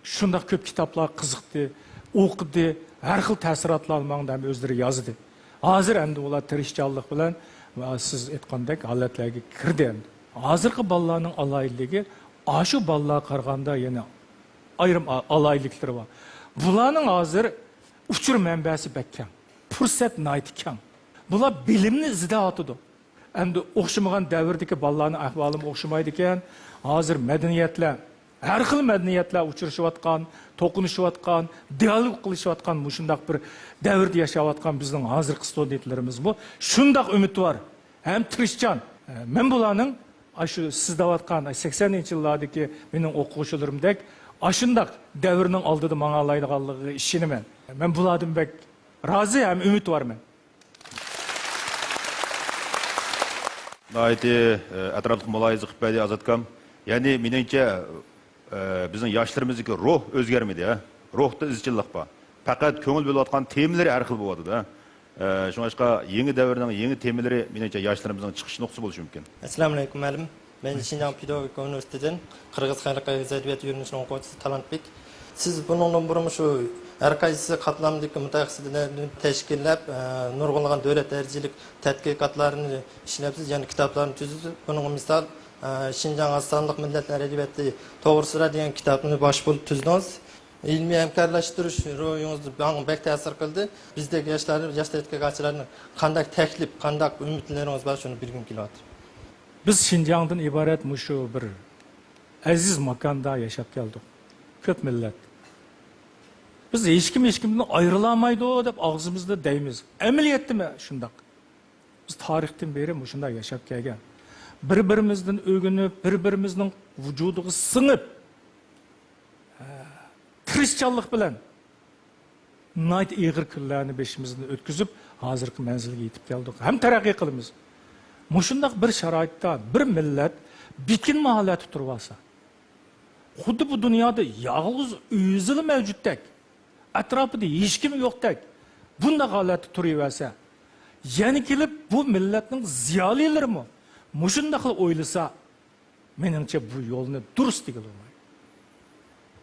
شۇنداق كۆپ كىتابلار قىزىقتى، ئوقۇدى، ھەر خىل تەسىراتلارنى ماڭا ھەم ئۆزلىرى يازدى. ھازىر ئەمدى ئۇلار تىرىشچانلىق بىلەن، ئە، سىز ئېيتقاندەك ھالەتلەرگە كىردى ئەمدى. ھازىرقى بالىلارنىڭ ئالاھىدىلىكى ئاشۇ بالىلارغا قارىغاندا يەنە ئايرىم ئا-، ئالاھىدىلىكلىرى بار. بۇلارنىڭ ھازىر ئۇچۇر مەنبەسى بەك كەڭ، پۇرسەت ناھايىتى كەڭ. بۇلار بىلىمنى ئىزدەۋاتىدۇ. ئەمدى ئوخشىمىغان دەۋردىكى بالىلارنىڭ ئەھۋالىمۇ ئوخشىمايدىكەن. ھازىر مەدەنىيەتلەر، ھەر خىل مەدەنىيەتلەر ئۇچرىشىۋاتقان، توقۇنۇشۇۋاتقان، دىئالوگ قىلىشىۋاتقان مۇشۇنداق بىر دەۋردە ياشاۋاتقان بىزنىڭ ھازىرقى ستۇدېنتلىرىمىزمۇ شۇنداق ئۈمىدۋار ھەم تىرىشچان. مەن بۇلارنىڭ ئاشۇ سىز دەۋاتقان سەكسەنىنچى يىللاردىكى مېنىڭ ئوقۇغۇچىلىرىمدەك ئاشۇنداق دەۋرنىڭ ئالدىدا ماڭالايدىغانلىقىغا ئىشىنىمەن. مەن بۇلاردىن بەك رازى ھەم ئۈمىدۋارمەن. ناھايىتى، ئە، ئەتراپلىق مۇلاھىزە قىلىپ بەردى ئازادكام. يەنى مېنىڭچە، ئە، بىزنىڭ ياشلىرىمىزدىكى روھ ئۆزگەرمىدى، ھە؟ روھتا ئىزچىللىق بار. پەقەت كۆڭۈل بۆلۈۋاتقان تېمىلىرى ھەر خىل بولۇۋاتىدۇ، ھە؟ ئە، شۇڭلاشقا يېڭى دەۋرنىڭ يېڭى تېمىلىرى، مېنىڭچە، ياشلىرىمىزنىڭ چىقىش نۇقتىسى بولۇشى مۇمكىن. ئەسسالامۇ ئەلەيكۇم، مۇئەللىم. مەن شىنجاڭ پېداگوگىكا ئۇنىۋېرسىتېتىدىن قىرغىز خەلق ئېغىز ئەدەبىياتى يۆنىلىشىنىڭ ئوقۇغۇچىسى تالانتبېك. سىز بۇنىڭدىن بۇرۇن شۇ ھەر قايسى قاتلامدىكى مۇتەخەسسىسلەرنى تەشكىللەپ، ئە، نۇرغۇنلىغان دۆلەت دەرىجىلىك تەتقىقاتلارنى ئىشلەپسىز، يەنى كىتابلارنى تۈزىسىز. بۇنىڭغا مىسال، ئە، شىنجاڭ ئاز سانلىق مىللەتلەر ئەدەبىياتى توغرىسىدا دېگەن كىتابنى باش بولۇپ تۈزدىڭىز. ئىلمىي ھەمكارلاشتۇرۇش روھىڭىز ماڭا بەك تەسىر قىلدى. بىزدەك ياشلار، ياش تەتقىقاتچىلارنى قانداق تەكلىپ، قانداق ئۈمىدلىرىڭىز بار، شۇنى بىلگۈم كېلىۋاتىدۇ. بىز شىنجاڭدىن ئىبارەت مۇشۇ بىر ئەزىز ماكاندا ياشاپ كەلدۇق. كۆپ مىللەت. بىز ھېچكىم ھېچكىمدىن ئايرىلالمايدۇ دەپ ئاغزىمىزدا دەيمىز. ئەمەلىيەتتىمۇ شۇنداق. بىز تارىختىن بېرى مۇشۇنداق ياشاپ كەلگەن. بىر-بىرىمىزدىن ئۆگىنىپ، بىر-بىرىمىزنىڭ ۋۇجۇدىغا سىڭىپ، تىرىشچانلىق بىلەن ناھايىتى ئېغىر كۈنلەرنى بېشىمىزدىن ئۆتكۈزۈپ، ھازىرقى مەنزىلگە يېتىپ كەلدۇق ھەم تەرەققىي قىلىمىز. مۇشۇنداق بىر شارائىتتا بىر مىللەت بېكىنمە ھالەتتە تۇرۇۋالسا، خۇددى بۇ دۇنيادا يالغۇز ئۆزىلا مەۋجۇتتەك، ئەتراپىدا ھېچكىم يوقتەك، بۇنداق ھالەتتە تۇرۇۋەرسە، يەنە كېلىپ بۇ مىللەتنىڭ زىيالىيلىرىمۇ مۇشۇنداقلا ئويلىسا، مېنىڭچە، بۇ يولنى دۇرۇس دېگىلى بولمايدۇ.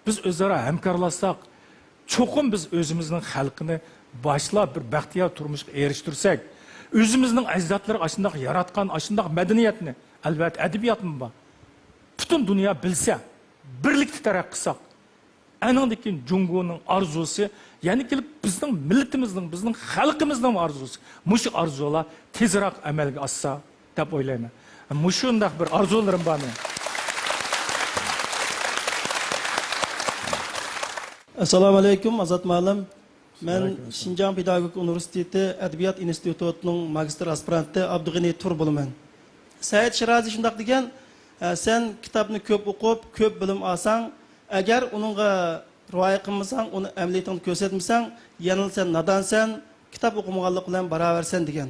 بىز ئۆزئارا ھەمكارلاشساق، چوقۇم بىز ئۆزىمىزنىڭ خەلقىنى باشلاپ، بىر بەختىيار تۇرمۇشقا ئېرىشتۈرسەك، ئۆزىمىزنىڭ ئەجدادلىرى ئاشۇنداق ياراتقان، ئاشۇنداق مەدەنىيەتنى، ئەلۋەتتە، ئەدەبىياتمۇ بار. پۈتۈن دۇنيا بىلسە، بىرلىكتە تەرەققىي قىلساق، ئەنىڭدىن كېيىن جۇڭگونىڭ ئارزۇسى، يەنە كېلىپ بىزنىڭ مىللىتىمىزنىڭ، بىزنىڭ خەلقىمىزنىڭ ئارزۇسى. مۇشۇ ئارزۇلار تېزراق ئەمەلگە ئاشسا دەپ ئويلايمەن. مۇشۇنداق بىر ئارزۇلىرىم بار مېنىڭ. ئەسسالامۇ ئەلەيكۇم، ئازات مۇئەللىم. مەن ۋەئەلەيكۇم ئەسسالام. شىنجاڭ پېداگوگىكا ئۇنىۋېرسىتېتى ئەدەبىيات ئىنستىتۇتىنىڭ ماگىستىر ئاسپىرانتى ئابدۇغېنى تۇر بولىمەن. سەئىد شىرازى شۇنداق دېگەن، ئە، سەن كىتابنى كۆپ ئوقۇپ، كۆپ بىلىم ئالساڭ، ئەگەر ئۇنىڭغا رىئايە قىلمىساڭ، ئۇنى ئەمەلىيىتىڭدە كۆرسەتمىسەڭ، يەنىلا سەن نادانسەن، كىتاب ئوقۇمىغانلىق بىلەن باراۋەرسەن دېگەن.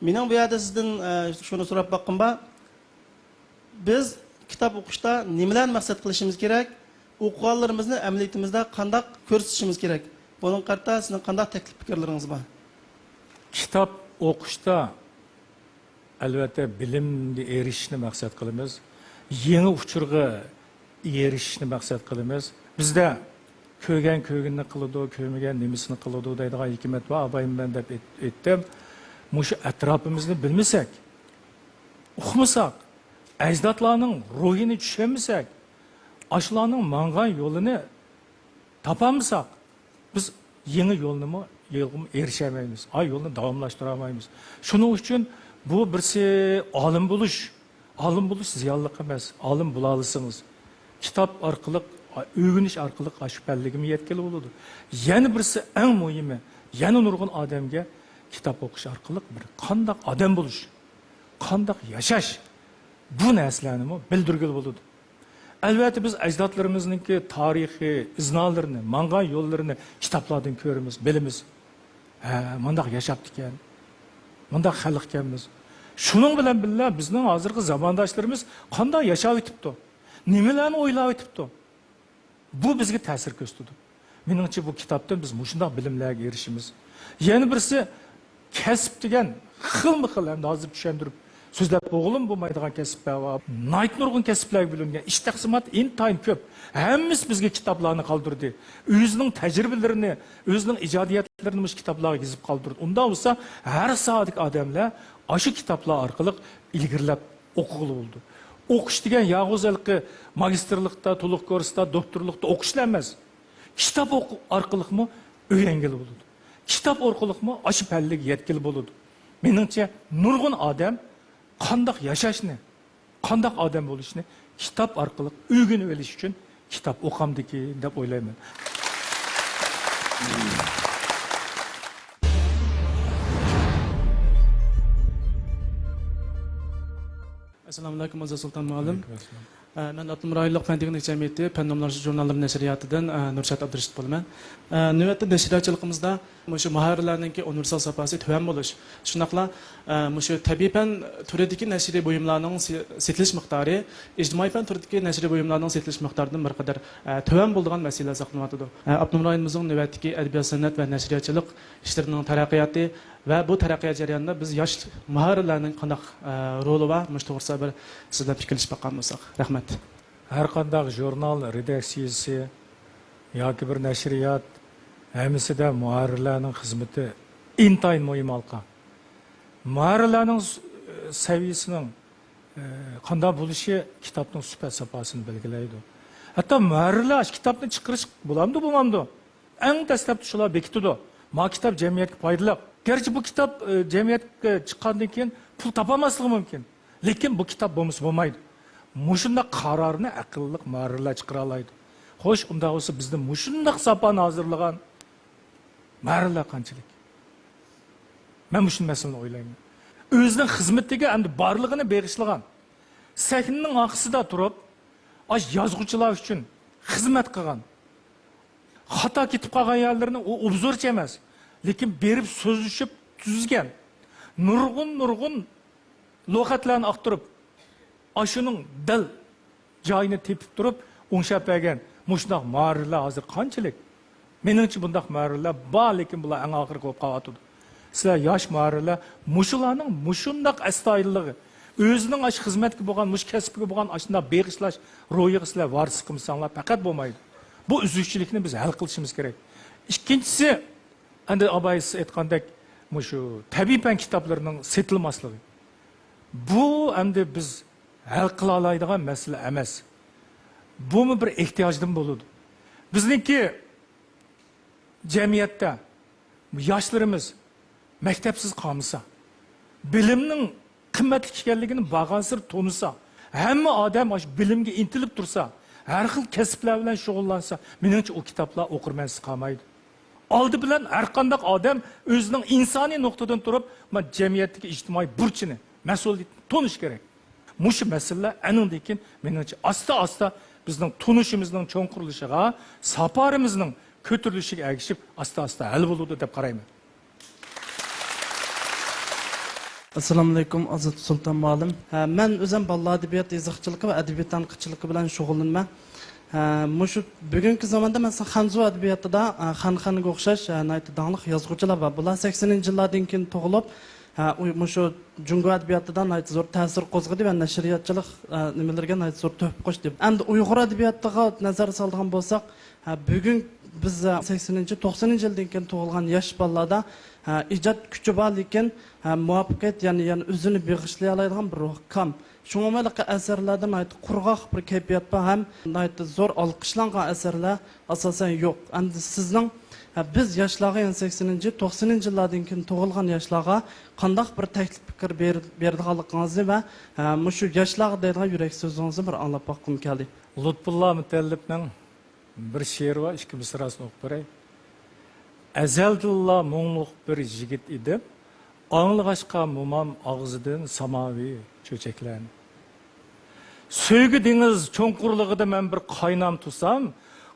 مېنىڭ بۇ يەردە سىزدىن، ئە، شۇنى سوراپ باققۇم بار. بىز كىتاب ئوقۇشتا نېمىلەرنى مەقسەت قىلىشىمىز كېرەك؟ ئوقۇغانلىرىمىزنى ئەمەلىيىتىمىزدە قانداق كۆرسىتىشىمىز كېرەك؟ بۇنىڭغا قارىتا سىزنىڭ قانداق تەكلىپ پىكىرلىرىڭىز بار؟ كىتاب ئوقۇشتا، ئەلۋەتتە، بىلىمگە ئېرىشىشنى مەقسەت قىلىمىز. يېڭى ئۇچۇرغا ئېرىشىشنى مەقسەت قىلىمىز. بىزدە «كۆرگەن كۆرگىنىنى قىلىدۇ، كۆرمىگەن نېمىسىنى قىلىدۇ» دەيدىغان ھېكمەت بار، ئابايمەن دەپ ئېيت-، ئېيتتىم. مۇشۇ ئەتراپىمىزنى بىلمىسەك، ئۇقمىساق، ئەجدادلارنىڭ روھىنى چۈشەنمىسەك، ئاشۇلارنىڭ ماڭغان يولىنى تاپالمىساق، بىز يېڭى يولنىمۇ يولغىمۇ ئېرىشەلمەيمىز. ئا، يولنى داۋاملاشتۇرالمايمىز. شۇنىڭ ئۈچۈن بۇ بىرسى ئالىم بولۇش. ئالىم بولۇش زىيانلىق ئەمەس. ئالىم بولالىسىڭىز، كىتاب ئارقىلىق، ئۆگىنىش ئارقىلىق ئاشۇ پەللىگىمۇ يەتكىلى بولىدۇ. يەنە بىرسى، ئەڭ مۇھىمى، يەنە نۇرغۇن ئادەمگە كىتاب ئوقۇش ئارقىلىق بىر قانداق ئادەم بولۇش، قانداق ياشاش، بۇ نەرسىلەرنىمۇ بىلدۈرگىلى بولىدۇ. ئەلۋەتتە، بىز ئەجدادلىرىمىزنىڭكى تارىخى، ئىزنالىرىنى، ماڭغان يوللىرىنى كىتابلاردىن كۆرىمىز، بىلىمىز. ھە، مۇنداق ياشاپتىكەن، مۇنداق خەلقكەنمىز. شۇنىڭ بىلەن بىللە، بىزنىڭ ھازىرقى زامانداشلىرىمىز قانداق ياشاۋېتىپتۇ، نېمىلەرنى ئويلاۋېتىپتۇ، بۇ بىزگە تەسىر كۆرسىتىدۇ. مېنىڭچە، بۇ كىتابتىن بىز مۇشۇنداق بىلىملەرگە ئېرىشىمىز. يەنە بىرسى، كەسىپ دېگەن خىلمۇ خىل، ئەمدى ھازىر چۈشەندۈرۈپ سۆزلەپ بولغىلىمۇ بولمايدىغان كەسىپلەر بار. ناھايىتى نۇرغۇن كەسىپلەرگە بۆلۈنگەن. ئىش تەقسىماتى ئىنتايىن كۆپ. ھەممىسى بىزگە كىتابلارنى قالدۇردى. ئۆزىنىڭ تەجرىبىلىرىنى، ئۆزىنىڭ ئىجادىيەتلىرىنى مۇشۇ كىتابلارغا يېزىپ قالدۇردى. ئۇنداق بولسا، ھەر ساھەدىكى ئادەملەر ئاشۇ كىتابلار ئارقىلىق ئىلگىرىلەپ ئوقۇغىلى بولىدۇ. ئوقۇش دېگەن يالغۇز ھېلىقى ماگىستىرلىقتا، تولۇق كۇرستا، دوكتورلۇقتا ئوقۇشلا ئەمەس. كىتاب ئوقۇ-، ئارقىلىقمۇ ئۆگەنگىلى بولىدۇ. كىتاب ئارقىلىقمۇ ئاشۇ پەللىگە يەتكىلى بولىدۇ. مېنىڭچە، نۇرغۇن ئادەم قانداق ياشاشنى، قانداق ئادەم بولۇشنى كىتاب ئارقىلىق ئۆگىنىۋېلىش ئۈچۈن كىتاب ئوقامدىكىن دەپ ئويلايمەن. ئەسسالامۇئەلەيكۇم، ئازات سۇلتان مۇئەللىم. ئە، مەن ئاپتونوم رايونلۇق پەن تېخنىك جەمئىيىتى پەن نومۇرلاشتۇرۇش ژۇرناللىرى نەشرىياتىدىن، ئە، نۇرشات ئابدۇرېشىت بولىمەن. ئە، نۆۋەتتە نەشرىياتچىلىقىمىزدا مۇشۇ مۇھەررىرلەرنىڭكى ئۇنىۋېرسال ساپاسى تۆۋەن بولۇش، شۇنداقلا، ئە، مۇشۇ تەبىئىي پەن تۈرىدىكى نەشرىي بۇيۇملارنىڭ سى-، سېتىلىش مىقدارى ئىجتىمائىي پەن تۈرىدىكى نەشرىي بۇيۇملارنىڭ سېتىلىش مىقدارىدىن بىر قەدەر، ئە، تۆۋەن بولىدىغان مەسىلىلەر ساقلىنىۋاتىدۇ. ئە، ئاپتونوم رايونىمىزنىڭ نۆۋەتتىكى ئەدەبىيات، سەنئەت ۋە نەشرىياتچىلىق ئىشلىرىنىڭ تەرەققىياتى ۋە بۇ تەرەققىيات جەريانىدا بىز ياش مۇھەررىرلەرنىڭ قانداق، ئە، رولى بار، مۇشۇ توغرىسىدا بىر سىز بىلەن پىكىرلىشىپ باققان بولساق. رەھمەت. ھەر قانداق ژۇرنال رېداكسىيىسى ياكى بىر نەشرىيات، ھەممىسىدە مۇھەررىرلەرنىڭ خىزمىتى ئىنتايىن مۇھىم ھالقا. مۇھەررىرلەرنىڭ س-، سەۋىيىسىنىڭ، ئە، قانداق بولۇشى كىتابنىڭ سۈپەت ساپاسىنى بەلگىلەيدۇ. ھەتتا مۇھەررىرلەر ئاشۇ كىتابنى چىقىرىش بولامدۇ، بولمامدۇ؟ ئەڭ دەسلەپتە شۇلار بېكىتىدۇ. ما كىتاب جەمئىيەتكە پايدىلىق. گەرچە بۇ كىتاب، ئە، جەمئىيەتكە چىققاندىن كېيىن پۇل تاپالماسلىقى مۇمكىن. لېكىن بۇ كىتاب بولمىسا بولمايدۇ. مۇشۇنداق قارارنى ئەقىللىق مۇھەررىرلەر چىقىرالايدۇ. خوش، ئۇنداق بولسا بىزدە مۇشۇنداق ساپانى ھازىرلىغان مۇھەررىرلەر قانچىلىك؟ مەن مۇشۇ مەسىلىنى ئويلايمەن. ئۆزىنىڭ خىزمىتىگە ئەمدى بارلىقىنى بېغىشلىغان، سەھنىنىڭ ئارقىسىدا تۇرۇپ، ئاش يازغۇچىلار ئۈچۈن خىزمەت قىلغان، خاتا كېتىپ قالغان يەرلىرىنى ئۇ ئوبزورچى ئەمەس، لېكىن بېرىپ سۆزلىشىپ تۈزگەن، نۇرغۇن، نۇرغۇن لوقەتلەرنى ئاختۇرۇپ، ئاشۇنىڭ دەل جايىنى تېپىپ تۇرۇپ، ئوڭشاپ بەرگەن مۇشۇنداق مۇھەررىرلەر ھازىر قانچىلىك؟ مېنىڭچە بۇنداق مۇھەررىرلەر بار، لېكىن بۇلار ئەڭ ئاخىرقى بولۇپ قالىۋاتىدۇ. سىلەر ياش مۇھەررىرلەر مۇشۇلارنىڭ مۇشۇنداق ئەستايىدىللىقى، ئۆزىنىڭ ئاشۇ خىزمەتكە بولغان، مۇشۇ كەسىپكە بولغان ئاشۇنداق بېغىشلاش روھىغا سىلەر ۋارىسلىق قىلمىساڭلار پەقەت بولمايدۇ. بۇ ئۈزۈكچىلىكنى بىز ھەل قىلىشىمىز كېرەك. ئىككىنچىسى، ئەمدى ئاباي سىز ئېيتقاندەك، مۇشۇ تەبىئىي پەن كىتابلىرىنىڭ سېتىلماسلىقى. بۇ ئەمدى بىز ھەل قىلالايدىغان مەسىلە ئەمەس. بۇمۇ بىر ئېھتىياجدىن بولىدۇ. بىزنىڭكى جەمئىيەتتە ياشلىرىمىز مەكتەپسىز قالمىسا، بىلىمنىڭ قىممەتلىك ئىكەنلىكىنى بارغانسېرى تونۇسا، ھەممە ئادەم ئاشۇ بىلىمگە ئىنتىلىپ تۇرسا، ھەر خىل كەسىپلەر بىلەن شۇغۇللانسا، مېنىڭچە ئۇ كىتابلار ئوقۇرمەنسىز قالمايدۇ. ئالدى بىلەن ھەر قانداق ئادەم ئۆزىنىڭ ئىنسانىي نۇقتىدىن تۇرۇپ، مانا جەمئىيەتتىكى ئىجتىمائىي بۇرچىنى، مەسئۇلىيىتىنى تونۇشى كېرەك. مۇشۇ مەسىلىلەر ئەنىڭدىن كېيىن، مېنىڭچە، ئاستا-ئاستا بىزنىڭ تونۇشىمىزنىڭ چوڭقۇرلىشىشىغا، ساپارىمىزنىڭ كۆتۈرۈلۈشىگە ئەگىشىپ، ئاستا-ئاستا ھەل بولىدۇ دەپ قارايمەن. ئەسسالامۇئەلەيكۇم، ئازات سۇلتان مۇئەللىم. ھە، مەن ئۆزۈم بالىلار ئەدەبىيات يېزىقچىلىقى ۋە ئەدەبىي تەنقىدچىلىقى بىلەن شۇغۇللىنىمەن. ھە، مۇشۇ بۈگۈنكى زاماندا، مەسىلەن، خەنزۇ ئەدەبىياتىدا، ھە، خەن خەنگە ئوخشاش، ھە، ناھايىتى داڭلىق يازغۇچىلار بار. بۇلار سەكسىنىنچى يىللاردىن كېيىن تۇغۇلۇپ، ھە، ئۇ-، مۇشۇ جۇڭگو ئەدەبىياتىدا ناھايىتى زور تەسىر قوزغىدى ۋە نەشرىياتچىلىق، ئە، نېمىلىرىگە ناھايىتى زور تۆھپە قوشتى. ئەمدى ئۇيغۇر ئەدەبىياتىغا نەزەر سالىدىغان بولساق، ھە، بۈگۈن بىز، ئە، سەكسىنىنچى، توقسىنىنچى يىلدىن كېيىن تۇغۇلغان ياش بالىلاردا، ھە، ئىجاد كۈچى بار، لېكىن، ھە، مۇۋەپپەقىيەت، يەنى، يەنى ئۆزىنى بېغىشلىيالايدىغان بىر روھ كام. شۇڭا ھېلىقى ئەسەرلەردە ناھايىتى قۇرغاق بىر كەيپىيات بار ھەم ناھايىتى زور ئالقىشلانغان ئەسەرلەر ئاساسەن يوق. ئەمدى سىزنىڭ ھە، بىز ياشلارغا، يەنە سەكسىنىنچى، توقسىنىنچى يىللاردىن كېيىن تۇغۇلغان ياشلارغا قانداق بىر تەكلىپ پىكىر بېر-، بېرىدىغانلىقىڭىزنى ۋە، ھە، مۇشۇ ياشلارغا دەيدىغان يۈرەك سۆزىڭىزنى بىر ئاڭلاپ باققۇم كەلدى. لۇتپۇللا مۇتەللىپنىڭ بىر شېئىرى بار، ئىككى مىسراسىنى ئوقۇپ بېرەي. ئەزەلدىنلا مۇڭلۇق بىر يىگىت ئىدىم، ئاڭلىغاچقا مومام ئاغزىدىن ساماۋى چۆچەكلەرنى. سۆيگۈ دېڭىز چوڭقۇرلۇقىدا مەن بىر قاينام تۇرسام،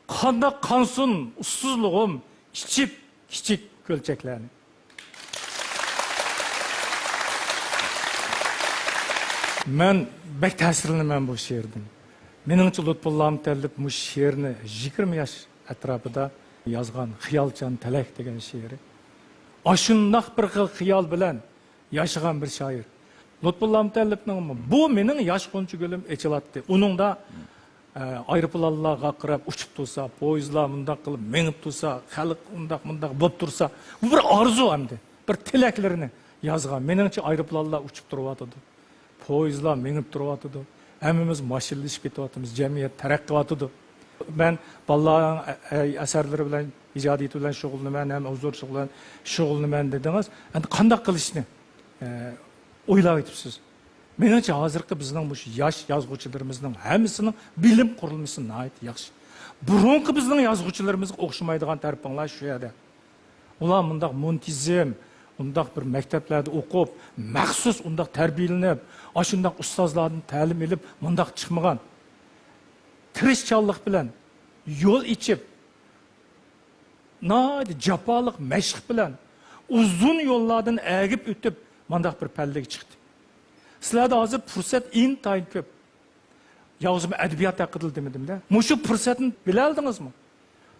قانداق قانسۇن ئۇسسۇزلۇقۇم، ئىچىپ كىچىك كۆلچەكلەرنى. مەن بەك تەسىرلىنىمەن بۇ شېئىردىن. مېنىڭچە، لۇتپۇللا مۇتەللىپ مۇشۇ شېئىرنى يىگىرمە ياش ئەتراپىدا يازغان، خىيالچان تىلەك دېگەن شېئىرى. ئاشۇنداق بىر خىل خىيال بىلەن ياشىغان بىر شائىر. لۇتپۇللا مۇتەللىپنىڭ بۇ مېنىڭ ياش غۇنچە گۈلۈم ئېچىلاتتى. ئۇنىڭدا، ئە، ئايروپىلانلار غاقىراپ ئۇچۇپ تۇرسا، پويىزلار مۇنداق قىلىپ مېڭىپ تۇرسا، خەلق ئۇنداق مۇنداق بولۇپ تۇرسا، بۇ بىر ئارزۇ ئەمدى. بىر تىلەكلىرىنى يازغان. مېنىڭچە ئايروپىلانلار ئۇچۇپ تۇرۇۋاتىدۇ. پويىزلار مېڭىپ تۇرۇۋاتىدۇ. ھەممىمىز ماشىنىلىشىپ كېتىۋاتىمىز، جەمئىيەت تەرەققىي قىلىۋاتىدۇ. مەن بالىلارنىڭ ئە-، ئە-، ئەسەرلىرى بىلەن، ئىجادىيىتى بىلەن شۇغۇللىنىمەن، ھەم ھۇزۇرچىلىق بىلەن شۇغۇللىنىمەن دېدىڭىز. ئەمدى قانداق قىلىشنى، ئە، ئويلاۋېتىپسىز؟ مېنىڭچە، ھازىرقى بىزنىڭ مۇشۇ ياش يازغۇچىلىرىمىزنىڭ ھەممىسىنىڭ بىلىم قۇرۇلمىسى ناھايىتى ياخشى. بۇرۇنقى بىزنىڭ يازغۇچىلىرىمىزغا ئوخشىمايدىغان تەرىپىڭلار شۇ يەردە. ئۇلار مۇنداق مۇنتىزىم، ئۇنداق بىر مەكتەپلەردە ئوقۇپ، مەخسۇس ئۇنداق تەربىيەلىنىپ، ئاشۇنداق ئۇستازلاردىن تەلىم ئېلىپ، مۇنداق چىقمىغان. تىرىشچانلىق بىلەن يول ئېچىپ، ناھايىتى جاپالىق مەشىق بىلەن ئۇزۇن يوللاردىن ئەگىپ ئۆتۈپ، مۇنداق بىر پەللىگە چىقتى. سىلەردە ھازىر پۇرسەت ئىنتايىن كۆپ. يالغۇزمۇ ئەدەبىيات ھەققىدىلا دېمىدىم-دە. مۇشۇ پۇرسەتنى بىلەلىدىڭىزمۇ؟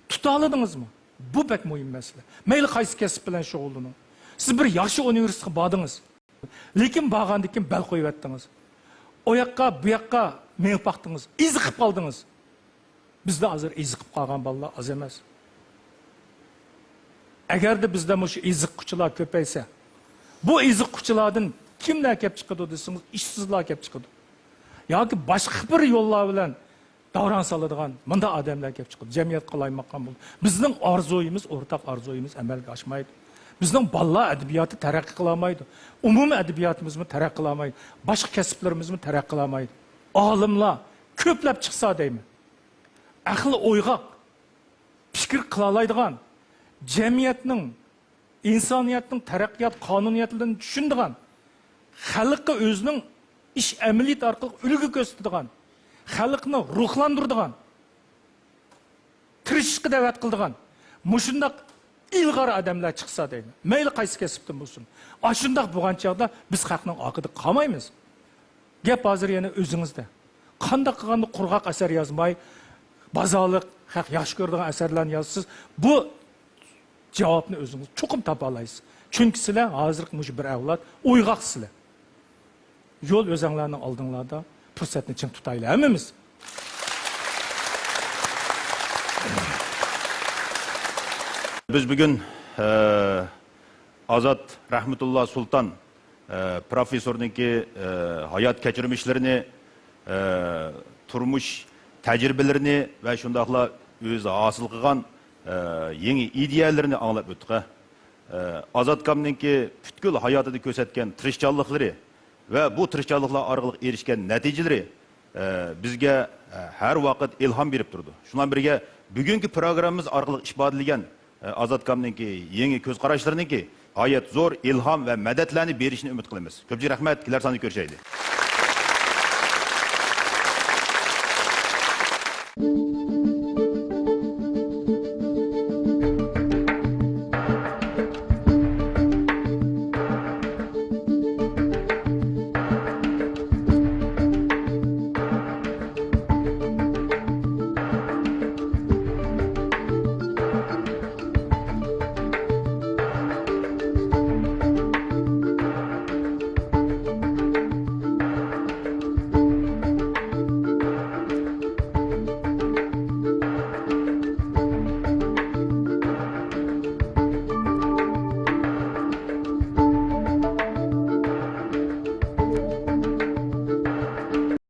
تۇتالىدىڭىزمۇ؟ بۇ بەك مۇھىم مەسىلە. مەيلى قايسى كەسىپ بىلەن شۇغۇللىنىڭ. سىز بىر ياخشى ئۇنىۋېرسىتېتقا باردىڭىز. لېكىن بارغاندىن كېيىن بەل قويۇۋەتتىڭىز. ئۇ ياققا، بۇ ياققا مېڭىپ باقتىڭىز. ئېزىقىپ قالدىڭىز. بىزدە ھازىر ئېزىقىپ قالغان بالىلار ئاز ئەمەس. ئەگەردە بىزدە مۇشۇ ئېزىققۇچىلار كۆپەيسە، بۇ ئېزىققۇچىلاردىن كىملەر كەپ چىقىدۇ دېسىڭىز، ئىشسىزلار كەپ چىقىدۇ. ياكى باشقا بىر يوللار بىلەن داۋراڭ سالىدىغان مۇنداق ئادەملەر كەپ چىقىدۇ. جەمئىيەت قالايمىقان بولىدۇ. بىزنىڭ ئارزۇيىمىز، ئورتاق ئارزۇيىمىز ئەمەلگە ئاشمايدۇ. بىزنىڭ بالىلار ئەدەبىياتى تەرەققىي قىلالمايدۇ. ئومۇمىي ئەدەبىياتىمىزمۇ تەرەققىي قىلالمايدۇ. باشقا كەسىپلىرىمىزمۇ تەرەققىي قىلالمايدۇ. ئالىملار كۆپلەپ چىقسا دەيمەن. ئەقلى ئويغاق، پىكىر قىلالايدىغان، جەمئىيەتنىڭ، ئىنسانىيەتنىڭ تەرەققىيات قانۇنىيەتلىرىنى چۈشىنىدىغان، خەلققە ئۆزىنىڭ ئىش ئەمەلىيىتى ئارقىلىق ئۈلگە كۆرسىتىدىغان، خەلقنى روھلاندۇرىدىغان، تىرىشىشقا دەۋەت قىلىدىغان مۇشۇنداق ئىلغار ئادەملەر چىقسا دەيمەن. مەيلى قايسى كەسىپتىن بولسۇن. ئاشۇنداق بولغان چاغدا بىز خەقنىڭ ئارقىدا قالمايمىز. گەپ ھازىر يەنە ئۆزىڭىزدە. قانداق قىلغاندا قۇرغاق ئەسەر يازماي، بازارلىق، خەق ياخشى كۆرىدىغان ئەسەرلەرنى يازىسىز؟ بۇ جاۋابنى ئۆزىڭىز چوقۇم تاپالايسىز. چۈنكى سىلەر ھازىرقى مۇشۇ بىر ئەۋلاد ئويغاقسىلەر. يول ئۆزەڭلارنىڭ ئالدىڭلاردا، پۇرسەتنى چىڭ تۇتايلى ھەممىمىز. بىز بۈگۈن، ئە، ئازات رەھمەتۇللا سۇلتان، ئە، پروفېسسورنىڭكى، ئە، ھايات كەچۈرمىشلىرىنى، ئە، تۇرمۇش تەجرىبىلىرىنى ۋە شۇنداقلا ئۆزى ھاسىل قىلغان، ئە، يېڭى ئىدىيەلىرىنى ئاڭلاپ ئۆتتۇق. ئە، ئازات ئاكامنىڭكى پۈتكۈل ھاياتىدا كۆرسەتكەن تىرىشچانلىقلىرى ۋە بۇ تىرىشچانلىقلار ئارقىلىق ئېرىشكەن نەتىجىلىرى، ئە، بىزگە، ئە، ھەر ۋاقىت ئىلھام بېرىپ تۇرىدۇ. شۇنىڭ بىلەن بىرگە، بۈگۈنكى پروگراممىمىز ئارقىلىق ئىپادىلىگەن، ئە، ئازات ئاكامنىڭكى يېڭى كۆز قاراشلىرىنىڭكى غايەت زور ئىلھام ۋە مەدەتلەرنى بېرىشىنى ئۈمىد قىلىمىز. كۆپچىلىك رەھمەت، كېلەر ساندا كۆرۈشەيلى.